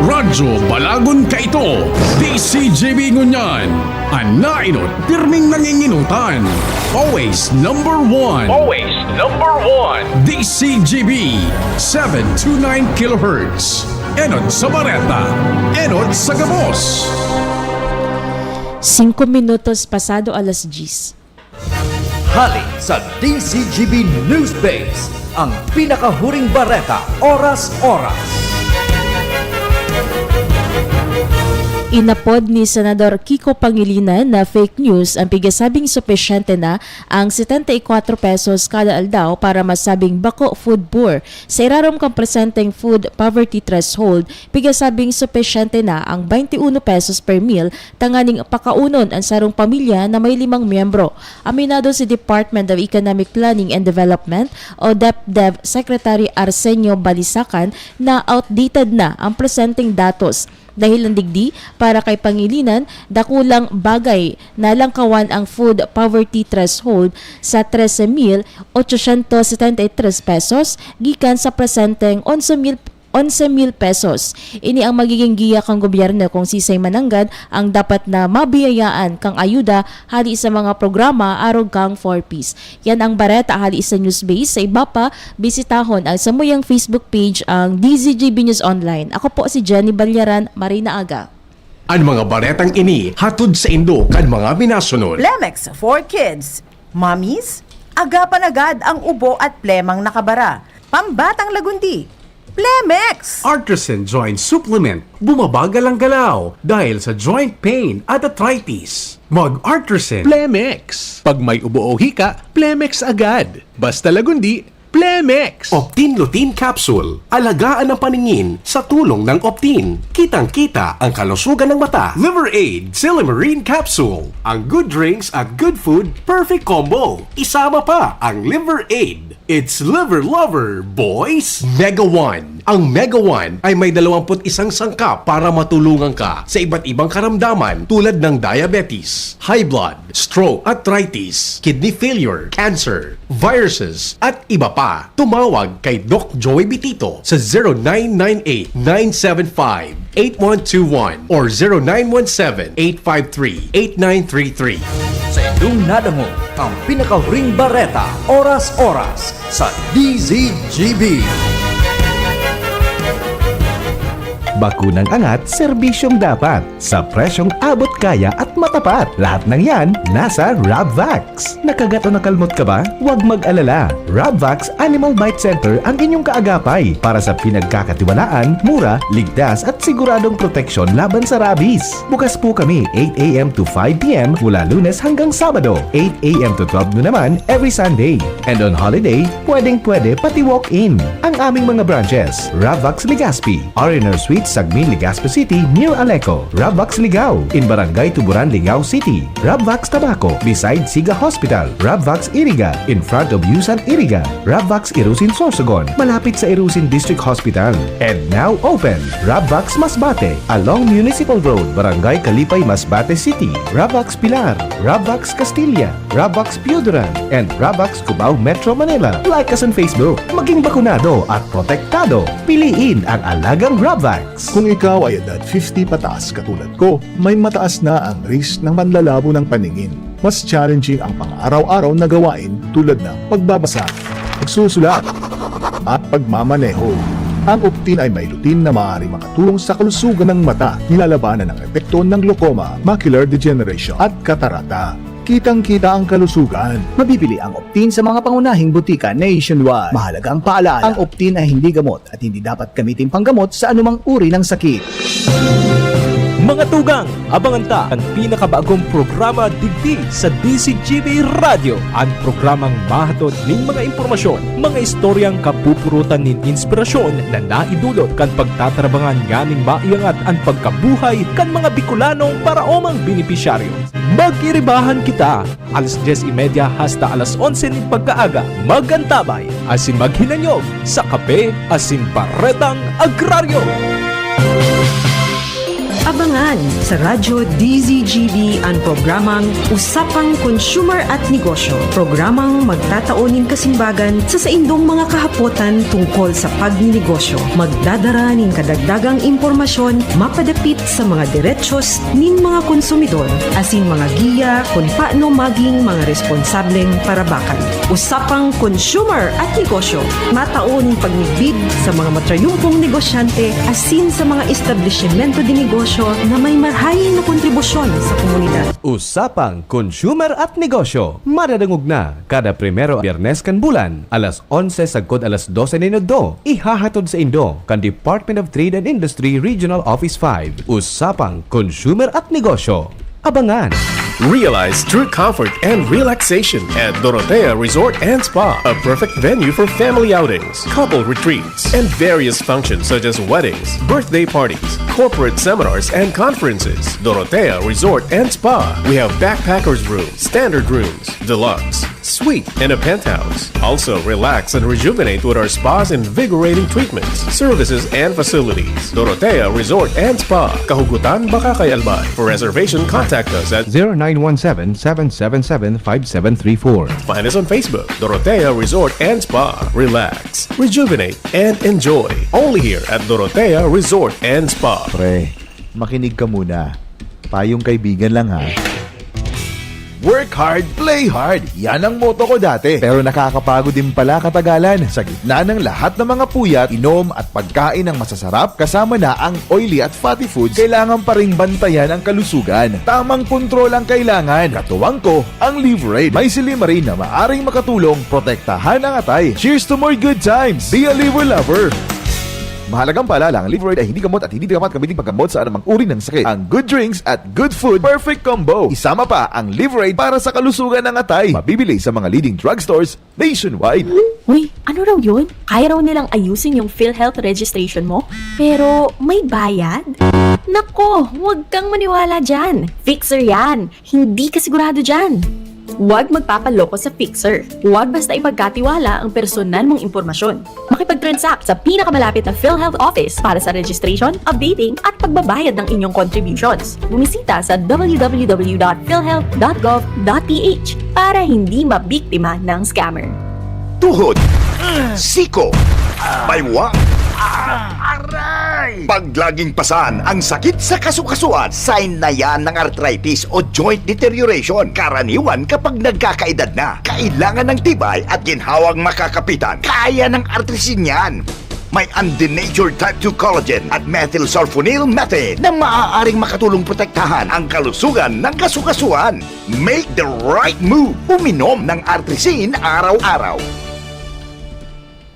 Radyo Balagon Kaito, D C G B ngunyan. An nainot, pirming nanginginutan. Always number one. Always number one. D C G B, seven two nine kilohertz. Enot sa bareta, enot sa gabos. Singko minutos pasado alas diyes. Hali sa D C G B News Base, ang pinakahuring bareta, oras-oras. Inapod ni Senador Kiko Pangilinan na fake news ang pigasabing supisyente na ang setenta y cuatro pesos kada aldaw para masabing bako food poor. Sa irarom kan presenteng food poverty threshold, pigasabing supisyente na ang twenty-one pesos per meal tanganing pakaunon an sarong pamilya na may limang miyembro. Aminado si Department of Economic Planning and Development o DepDev Secretary Arsenio Balisacan na outdated na ang presenteng datos. Dahilan digdi, para kay Pangilinan, dakulang bagay na langkawan ang food poverty threshold sa trese mil ochocientos setenta y tres pesos gikan sa presenteng onse mil, onse mil pesos. Ini ang magiging giya kan gobyerno kung sisay mananggad ang dapat na mabiyayaan kang ayuda hali sa mga programa arog kang four Ps. Yan ang bareta hali sa Newsbase. Sa iba pa, bisitahon ang samuyang Facebook page, ang D Z G B News Online. Ako po si Jenny Balyaran. Maray na aga. An mga baretang ini hatod saindo kan mga minasunod. Plemex for Kids. Mommies, agapan agad ang ubo at plemang nakabara. Pambatang Lagundi, Plemex! Artisan Joint Supplement. Bumabagal ang galaw dahil sa joint pain at arthritis. Mag-Artisan. Plemex. Pag may ubo o hika, Plemex agad. Basta lagundi, Plemex. Optin Lutein Capsule. Alagaan ang paningin sa tulong ng Optin. Kitang-kita ang kalusugan ng mata. Liver Aid Silymarin Capsule. Ang good drinks at good food, perfect combo. Isama pa ang Liver Aid. It's Liver Lover, boys! Mega One. Ang Mega One ay may dalawampu't isang sangkap para matulungan ka sa iba't ibang karamdaman tulad ng diabetes, high blood, stroke, arthritis, kidney failure, cancer, viruses, at iba pa. Tumawag kay Doc Joey Bitito sa zero nine nine eight nine seven five eight one two one or zero nine one seven eight five three eight nine three three. Sa inyong nadangog ang pinakahuring bareta, oras-oras, sa D Z G B. Bakunang angat, serbisyong dapat, sa presyong abot kaya at matapat. Lahat ng yan, nasa Rabvax. Nakagat o nakalmot ka ba? Huwag mag-alala. Rabvax Animal Bite Center ang inyong kaagapay para sa pinagkakatiwalaan, mura, ligtas at siguradong proteksyon laban sa rabies. Bukas po kami eight a m to five p m mula Lunes hanggang Sabado, eight a m to twelve noon naman every Sunday. And on holiday, pwedeng-pwede pati walk-in. Ang aming mga branches, Rabvax Legazpi, R and R Suites, Sagmin, Legazpi City, near Aleco, Rabvax Ligao, in Barangay Tuburan, Ligao City, Rabvax Tabaco, beside Siga Hospital, Rabvax Iriga, in front of Yusan Iriga, Rabvax Irusin Sorsogon, malapit sa Irusin District Hospital. And now open, Rabvax Masbate, along Municipal Road, Barangay Kalipay, Masbate City, Rabvax Pilar, Rabvax Castilla, Rabvax Pioduran, and Rabvax Cubao, Metro Manila. Like us on Facebook. Maging bakunado at protektado. Piliin ang alagang Rabvax. Kung ikaw ay edad fifty pataas katulad ko, may mataas na ang risk ng panlalabo ng paningin. Mas challenging ang pang-araw-araw na gawain tulad ng pagbabasa, pagsusulat, at pagmamaneho. Ang Optin ay may lutein na maaaring makatulong sa kalusugan ng mata. Nilalabanan ang epekto ng glaucoma, macular degeneration, at katarata. Kitang-kita ang kalusugan. Mabibili ang Optin sa mga pangunahing butika nationwide. Mahalagang paalaala, ang Optin ay hindi gamot at hindi dapat gamitin panggamot sa anumang uri ng sakit. Mga tugang, abangan ta an pinakabagong programa digdi sa D Z G B Radyo, an programang mahatod nin mga impormasyon, mga istoryang kapupurutan nin inspirasyon na naidulot kan pagtatarabangan nganing maiangat an pagkabuhay kan mga Bicolanong paraomang benepisyaryo. Mag-iribahan kita, alas dyes y media hasta alas onse nin pagkaaga. Mag-antabay asin maghinanyog sa kape asin baretang agraryo. Abangan sa Radyo D Z G B an programang Usapang Consumer at Negosyo, programang magtatao nin kasimbagan sa saindong mga kahapotan tungkol sa pagninegosyo. Magdadara nin kadagdagang impormasyon mapadapit sa mga derechos nin mga konsumidor asin mga giya kun paano maging mga responsableng parabakan. Usapang Consumer at Negosyo, matao nin pagmidbid sa mga matrayumpong negosyante asin sa mga establisimento de negosyo na may marahay na kontribusyon sa komunidad. Usapang Consumer at Negosyo, madadangog na kada primero Biyernes kan bulan, alas onse sagkod alas dose nin udto. Ihahatod saindo kan Department of Trade and Industry Regional Office five. Usapang Consumer at Negosyo. Abangan! Realize true comfort and relaxation at Dorotea Resort and Spa, a perfect venue for family outings, couple retreats, and various functions such as weddings, birthday parties, corporate seminars, and conferences. Dorotea Resort and Spa. We have backpackers room, standard rooms, deluxe, suite, and a penthouse. Also, relax and rejuvenate with our spa's invigorating treatments, services, and facilities. Dorotea Resort and Spa, Kahugutan, Bacacay, Albay. For reservation, contact us at zero nine one seven, seven seven seven, five seven three four. Find us on Facebook, Dorotea Resort and Spa. Relax, rejuvenate, and enjoy. Only here at Dorotea Resort and Spa. Pre, makinig ka muna. Payong kaibigan lang, ha. Work hard, play hard. Yan ang motto ko dati. Pero nakakapagod din pala katagalan. Sa gitna ng lahat ng mga puyat, inom at pagkain ng masasarap, kasama na ang oily at fatty foods, kailangan pa ring bantayan ang kalusugan. Tamang kontrol ang kailangan. Katuwang ko, ang Liver Aid. May silymarin na maaring makatulong protektahan ang atay. Cheers to more good times! Be a Liver Lover! Mahalagang paalala, ang Liveride ay hindi gamot at hindi dapat gamitin panggamot sa anumang uri ng sakit. Ang good drinks at good food, perfect combo. Isama pa ang Liveride para sa kalusugan ng atay. Mabibili sa mga leading drugstores nationwide. Uy, ano raw yun? Kaya raw nilang ayusin yung PhilHealth registration mo? Pero may bayad? Nako, huwag kang maniwala dyan. Fixer yan. Hindi ka sigurado dyan. Huwag magpapaloko sa Fixer. Huwag basta ipagkatiwala ang personal mong impormasyon. Makipag-transact sa pinakamalapit na PhilHealth office para sa registration, updating, at pagbabayad ng inyong contributions. Bumisita sa w w w dot philhealth dot gov dot p h para hindi mabiktima ng scammer. Tuhod, siko, baywa, aray! Pag laging pasan ang sakit sa kasukasuan, sign na yan ng arthritis o joint deterioration. Karaniwan kapag nagkakaedad na, kailangan ng tibay at ginhawang makakapitan. Kaya ng Artrisin yan. May undenatured type two collagen at methylsulfonyl methane na maaaring makatulong protektahan ang kalusugan ng kasukasuan. Make the right move. Uminom ng Artrisin araw-araw.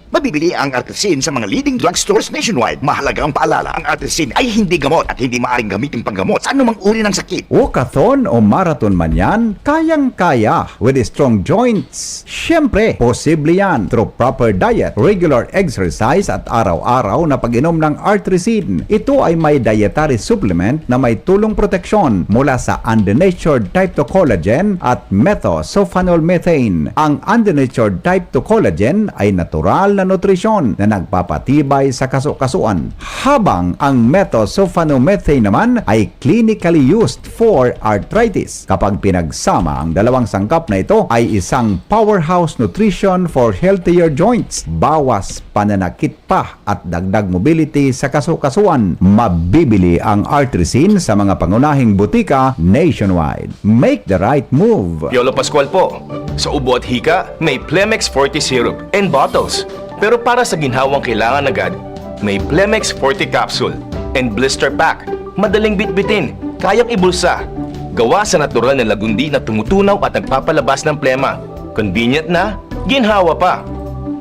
Mabibili ang Artrisin sa mga leading drugstores nationwide. Mahalagang paalala, ang Artrisin ay hindi gamot at hindi maaaring gamitin panggamot sa anumang uri ng sakit. Walkathon o marathon man yan, kayang-kaya with strong joints. Siyempre, posible yan through proper diet, regular exercise at araw-araw na pag-inom ng Artrisin. Ito ay may dietary supplement na may tulong proteksyon mula sa undenatured type two collagen at methosulfonol methane. Ang undenatured type two collagen ay natural na nutrisyon na nagpapatibay sa kasukasuan, habang ang methosulfonomethane naman ay clinically used for arthritis. Kapag pinagsama, ang dalawang sangkap na ito ay isang powerhouse nutrition for healthier joints. Bawas pananakit pa at dagdag mobility sa kasukasuan. Mabibili ang Artrisin sa mga pangunahing butika nationwide. Make the right move. Piolo Pascual po. Sa ubo at hika, may Plemex Forte Syrup and bottles. Pero para sa ginhawang kailangan agad, may Plemex Forte Capsule and Blister Pack. Madaling bitbitin, kayang ibulsa. Gawa sa natural na lagundi na tumutunaw at nagpapalabas ng plema. Convenient na, ginhawa pa.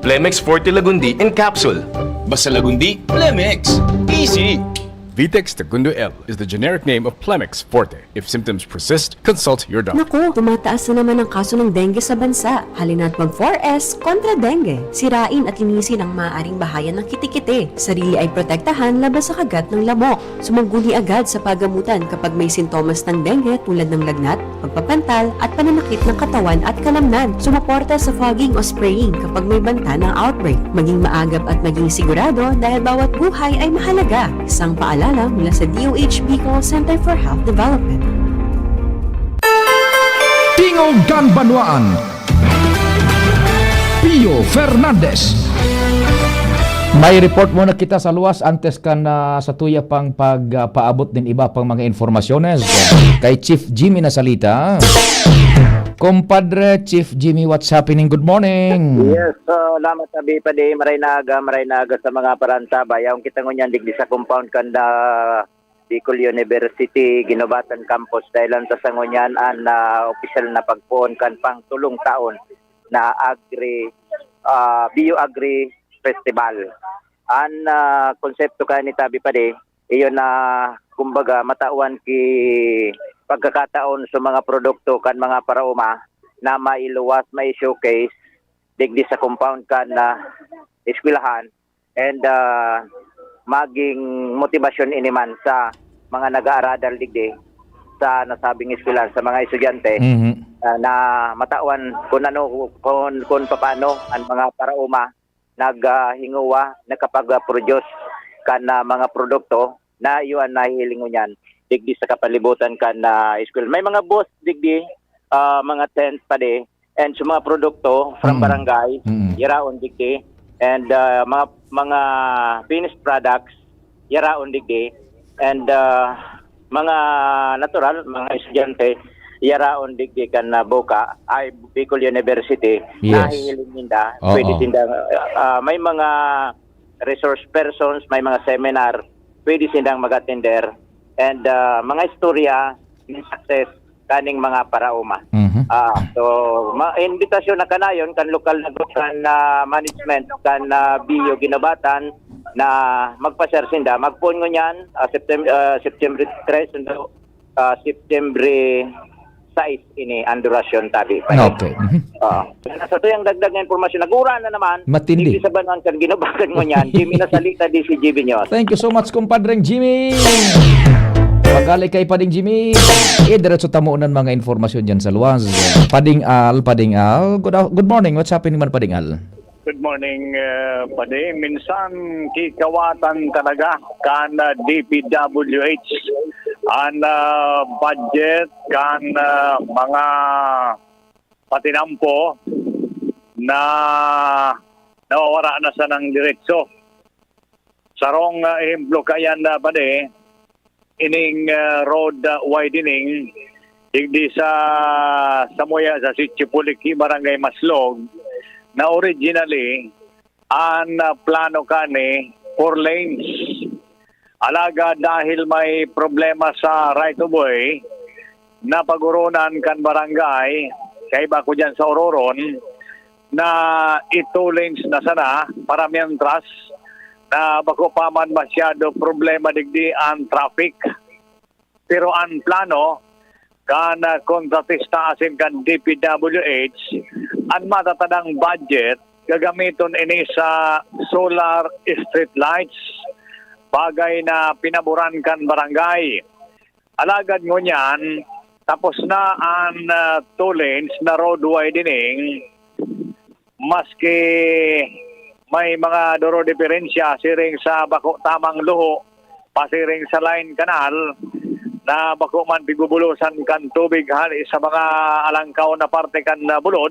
Plemex Forte Lagundi in Capsule. Basta Lagundi, Plemex. Easy! Vitex Tagundo L is the generic name of Plemex Forte. If symptoms persist, consult your doctor. Naku, tumataas na naman ang kaso ng dengue sa bansa. Halina't mag four S kontra dengue. Sirain at linisin ang maaaring bahayan ng kitikite. Sarili ay protektahan laban sa kagat ng lamok. Sumangguni agad sa pagamutan kapag may sintomas ng dengue tulad ng lagnat, pagpapantal, at pananakit ng katawan at kalamnan. Sumuporta sa fogging o spraying kapag may banta ng outbreak. Maging maagap at maging sigurado dahil bawat buhay ay mahalaga. Isang paalala mula sa D O H Bicol Center for Health Development. Tingog kan Banwaan, Pio Fernandez. May report muna kita sa luwas antes kan, ah, sa tuya pang pag, ah, paabot nin iba pang mga informasyones. Kay Chief Jimmy na salita. Compadre Chief Jimmy, what's happening? Good morning. Yes, salamat, Abi Padi. Maray na aga, maray na aga sa mga parantabay. Yaon kita ngunyan digdi sa compound kan, ah, Bicol University, Guinobatan Campus. Dahil lang sa sangunyan, an, ah, opisyal na pagpoon kan pangtulong taon na Agri, ah, Bio Agri Festival. An, ah, konsepto kaya ni Tabi Padi, iyo na, kumbaga, matawan ki pagkakataon sa mga produkto kan mga paraoma na mailuwas, mai-showcase digdi sa compound kan, ah, eskwelahan, and, ah, maging motibasyon ini man sa mga nag-aaradal digdi sa nasabing eskwelahan, sa mga estudyante, Mhm. ah, na matawan kun ano, kun, kun papaano ang mga paraoma nag, ah, hinguwa, nakapag-produce kan, ah, mga produkto na iyo an nahihiling ngunyan digdi sa kapalibutan kan, ah, school. May mga booth digdi, ah, mga tent Padi, and sa mga produkto from Mm. barangay, Mm. yaraon digdi, and, ah, mga, mga finished products, yaraon digdi, and, ah, mga natural, mga estudyante, yaraon digdi kan, ah, Boca, ay, Bicol University, Yes. nahihiling ninda, Oo. pwede tinda, ah, may mga resource persons, may mga seminar, pwede sindang mag-attender, and, ah, mga istorya ng success kaning mga paraoma. Mhm. Ah, so, ma-, imbitasyon na kanayon kan lokal na group, kan, ah, management, kan, ah, Bio Guinobatan, na magpasyar sinda, magpoon ngunyan, ah, Septem-, ah, September tres, sundo, ah, September sais ini ang durasyon tabi pa. Okay. Mhm. Oo. Sa tuyang dagdag na impormasyon, nagura na naman. Matindi. Digdi sa banwaan kan Guinobao kan ngunyan, Jimmy Nasalita, D C G B News. Thank you so much, kumpadreng Jimmy. Pagali kay Pading Jimmy. Eh, diretso tamo ng mga informasyon dyan sa luwas. Pading Al, Pading Al. Good, good morning. What's happening man, Pading Al? Good morning, uh, Padi. Minsan kikawatan talaga kan uh, D P W H an uh, budget kan uh, mga patinampo na nawawara na sa nang diretso. Sarong uh, ehemplo kayan na, Padi, ining uh, road uh, widening digdi sa Samuya, sa Sitio Puliki, Barangay Maslog, na originally an uh, plano kani four lanes. Alaga dahil may problema sa right of way, na pag-urunan kan barangay, kaiba ko dyan sa Ororon, na i-two lanes na sana para mientras na bako pa man masyado problema digdi ang traffic. Pero ang plano kan ah, kontratista asin kan D P W H, an matatadang budget gagamiton ini sa solar street lights, bagay na pinaboran kan barangay. Alagad ngunyan, tapos na an ah, two lanes na road widening, maski may mga duro diferensya siring sa bako tamang luho pasiring sa line canal na bako man pigbubulosan kan tubig hali sa mga alangkaw na parte kan ah, bulod,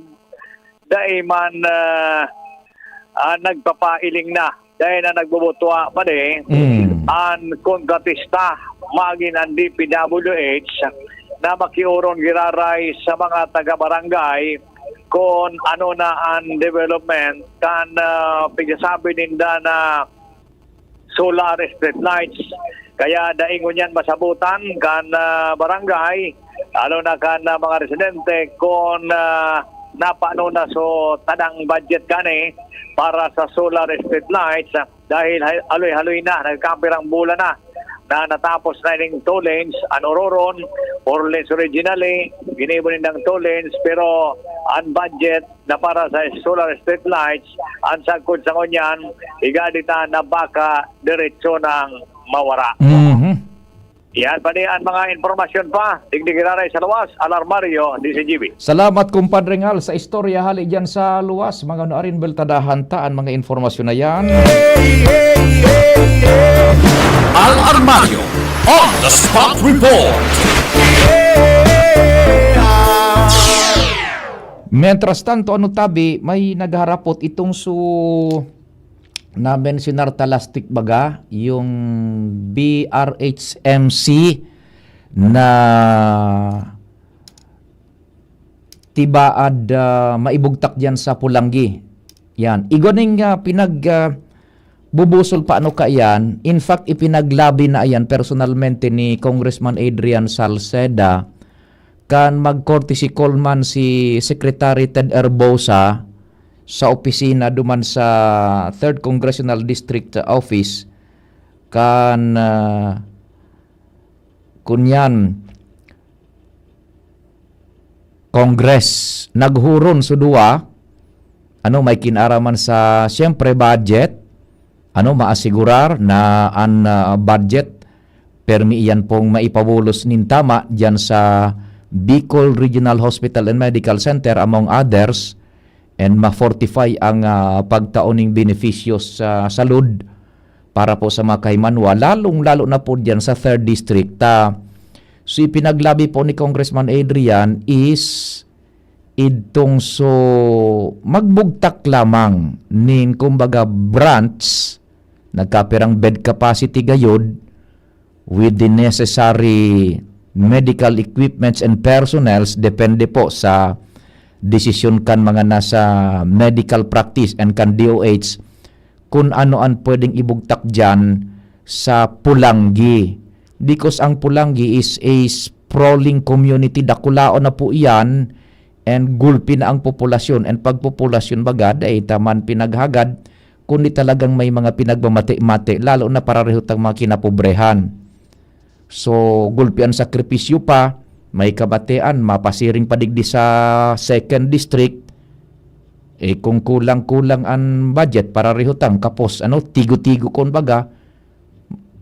dai man ah, ah, nagpapailing na. Dai na nagbubutwa pa ni Mm. an kontratista, magin an D P W H, na makiurong giraray sa mga taga-barangay kung ano na an development kan ah, pigsasabi ninda na solar street lights. Kaya dai ngunyan masabutan kan ah, barangay, lalo na kan ah, mga residente, kung ah, napano na so tadang budget kani para sa solar street lights. Dahil ha- haloy-haloy na, nagkapirang bulan na na natapos na ining two lanes, an Ororon, four lanes originally, ginibo nindang two lanes, pero an budget na para sa solar street lights, an sagkod sa ngunyan, higa dita na baka diretso nang mawara. Mhm. Yan, pati ang mga impormasyon pa, digdi giraray sa luwas, Alarmario, D C G B. Salamat, kumpadre Ngal, sa istorya hali dyan sa luwas. Mga nuarin, beltadahan ta an mga informasyon na yan. Al Armario on the spot report. Mientras tanto, ano tabi, may nagharapot itong su na-mensionar ta last week baga, yung B R H M C na tibaad ah, maibugtak diyan sa Pulanggi. Yan. Igwa ning ah, pinag ah, bubusol pa ano kaiyan. In fact, ipinaglabi na iyan personalmente ni Congressman Adrian Salceda kan mag-courtesy call man si Secretary Ted Herbosa sa opisina duman sa Third Congressional District Office kan ah, kunyan Congress. Naghuron so duwa, ano, may kinaraman sa, siyempre, budget, ano, maasigurar na an ah, budget permi iyan pong maipabulos nin tama diyan sa Bicol Regional Hospital and Medical Center, among others, and ma-fortify ang ah, pagtao ning benepisyo sa salud para po sa mga kahimanwa, lalong-lalo na po diyan sa third district. Ah, so ipinaglabi po ni Congressman Adrian is idtong so magbugtak lamang nin, kumbaga, branch, nagkapirang bed capacity gayod, with the necessary medical equipments and personnels, depende po sa desisyon kan mga nasa medical practice and kan D O H kung ano ang pwedeng ibugtak diyan sa Pulanggi. Because ang Pulanggi is a sprawling community, dakulaon na po iyan, and gulpi na ang populasyon. And pag populasyon baga, dai ta man pinaghagad, kundi talagang may mga pinagmamati-mati, lalo na parareho tang mga kinapobrehan. So, gulpi an sakripisyo pa, may kamatian, mapasiring pa digdi sa second district, eh, kung kulang-kulang an budget, parareho tang kapos, ano, tigo-tigo, kumbaga,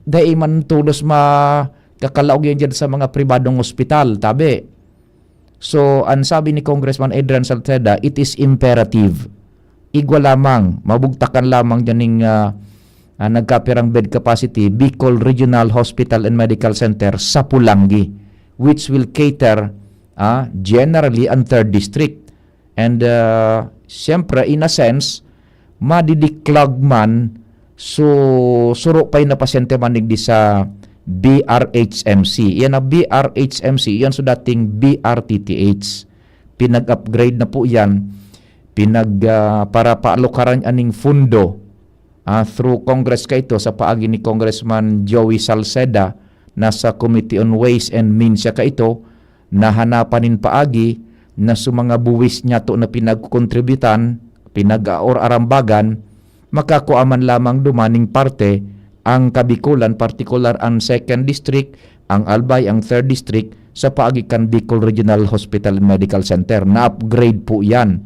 dai man tolos makakalaog yan dyan sa mga pribadong ospital, tabi. So, an sabi ni Congressman Adrian Salceda, it is imperative. Igwa lamang, mabugtakan lamang dyan ning, ah, ah, nagkapirang bed capacity, Bicol Regional Hospital and Medical Center sa Polangui, which will cater, ah, generally ang third district. And, ah, siyempre, in a sense, madidiklag man, so, suro pa yung napasyente man digdi sa B R H M C. Yan ang B R H M C, yan so dating B R T T H. Pinag-upgrade na po yan. Pinag, ah, para paalukaran aning fundo, ah, through Congress kaito sa paagi ni Congressman Joey Salceda, nasa Committee on Ways and Means siya kaito, nahanapan nin paagi na sa mga buwis niyato na pinagkokontributan, pinag-aor-arambagan, makakua man lamang duman ning parte ang Kabikolan, partikular an second district, ang Albay, ang third district, sa paagi kan Bicol Regional Hospital and Medical Center. Na-upgrade po yan.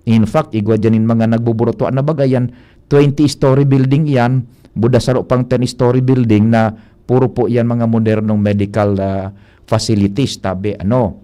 In fact, igwa dyan yung mga nagbuburutuan na bagay yan, twenty-story building yan, buda saro pang ten-story building na puro po yan mga modernong medical, ah, facilities, tabi, ano.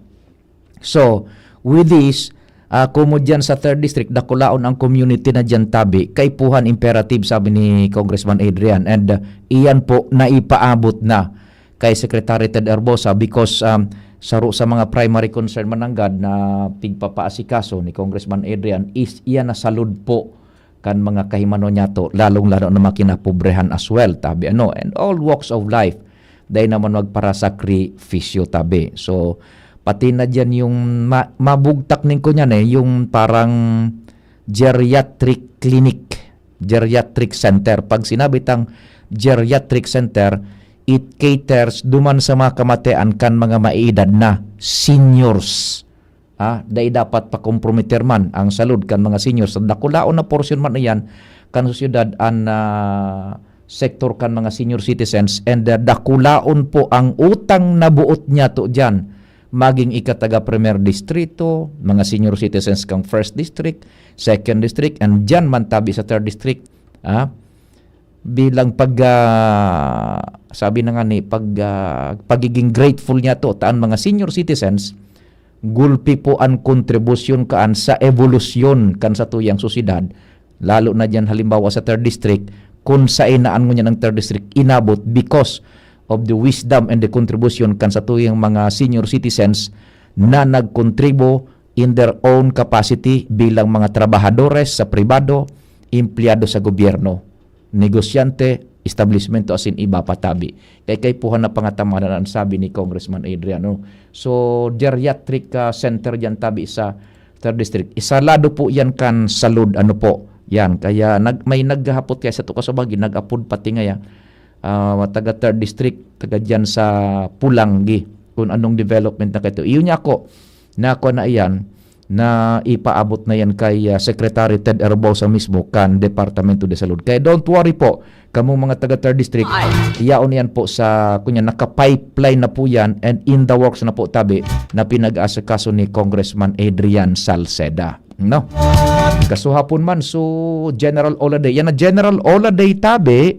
So, with this, ah, kumo dyan sa third district, dakulaon ang community na dyan, tabi, kaipuhan imperative, sabi ni Congressman Adrian. And, ah, iyan po, naipaabot na kay Secretary Ted Herbosa because, um, saro sa mga primary concern mananggad na pigpapaasikaso ni Congressman Adrian is iyan na salud po kan mga kahimano niyato, lalong-lalo na mga kinapobrehan as well, tabi, ano, and all walks of life, dai naman magparasakripisyo, tabi. So, pati na diyan yung ma-, mabugtak ning kunyan eh, yung parang geriatric clinic, geriatric center. Pag sinabi tang geriatric center, it caters duman sa mga kamatian kan mga maiedad na, seniors. Ha, dai dapat pakomprometer man ang salud kan mga seniors. Sa dakulaon na porsyon man iyan kan sosyedad an, ah, sektor kan mga senior citizens, and, ah, dakulaon po ang utang na buot niyato diyan. Maging ika taga Primer Distrito, mga senior citizens kang First District, Second District, and diyan man tabi sa Third District, ah, bilang pag, ah, sabi na nga ni, pag, ah, pagiging grateful niyato ta an mga senior citizens, gulpi po an kontribusyon kaan sa ebolusyon kan satuyang sosyedad, lalo na diyan halimbawa sa Third District, kun saen na an ngunyan ang Third District inabot because of the wisdom and the contribution kan satuyang mga senior citizens na nagkontribo in their own capacity bilang mga trabahadores sa pribado, empleyado sa gobyerno, negosyante, establishmento asin iba pa tabi. Kay kaipuhan na pangatamanan an sabi ni Congressman Adrian, no? So, geriatric, ah, center diyan tabi sa Third District. Isalado po yan kan salud, ano po. Yan, kaya nag-, may naghahapot kaya sa tukaso bagi, nag-apod pati ngaya, ah, taga Third District, taga diyan sa Pulanggi, kung anong development na kaito. Iyon niya ako, na ako na iyan, na ipaabot na yan kay, ah, Secretary Ted Herbosa mismo kan Departamento de Salud. Kaya don't worry po, kamong mga taga Third District, iyaon yan po sa, kunya, naka-pipeline na po yan and in the works na po tabi na pinag-aasikaso ni Congressman Adrian Salceda. No? Kasuhapon man, so General Ola Day. Yan na General Ola Day tabi,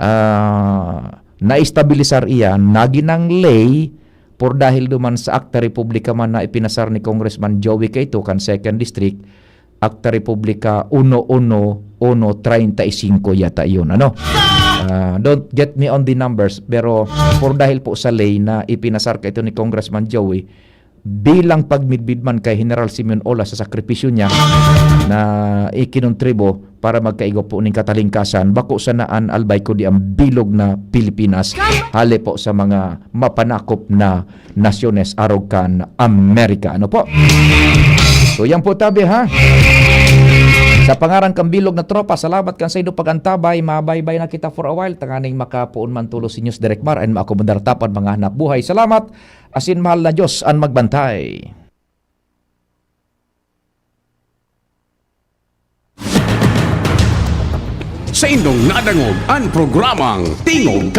ah, naestabilisar iyan, naginang ley, por dahil duman sa Akta Republika man na ipinasar ni Congressman Joey Cayto kan Second District, Akta Republika uno uno uno treinta y cinco yata yun, ano? Ah, don't get me on the numbers, pero por dahil po sa ley na ipinasar kaito ni Congressman Joey, bilang pagmidbid man kay General Simeon Ola sa sakripisyo niya na ikinontribo para magkaigwa po ning katalingkasan, bako sana an Albay kundi ang bilog na Pilipinas, hale po sa mga mapanakop na nasyones arog kan Amerika. Ano po? So, yan po tabi, ha? Sa pangaran kan bilog na tropa, salamat kan saindo pag-antabay. Mabaybay na kita for a while. Tanganing makapoon man tulos si News Direk Mar and maakomodar ta pa an mga hanap buhay. Salamat, asin mahal na Diyos an magbantay. Saindong nadangog an programang Tingog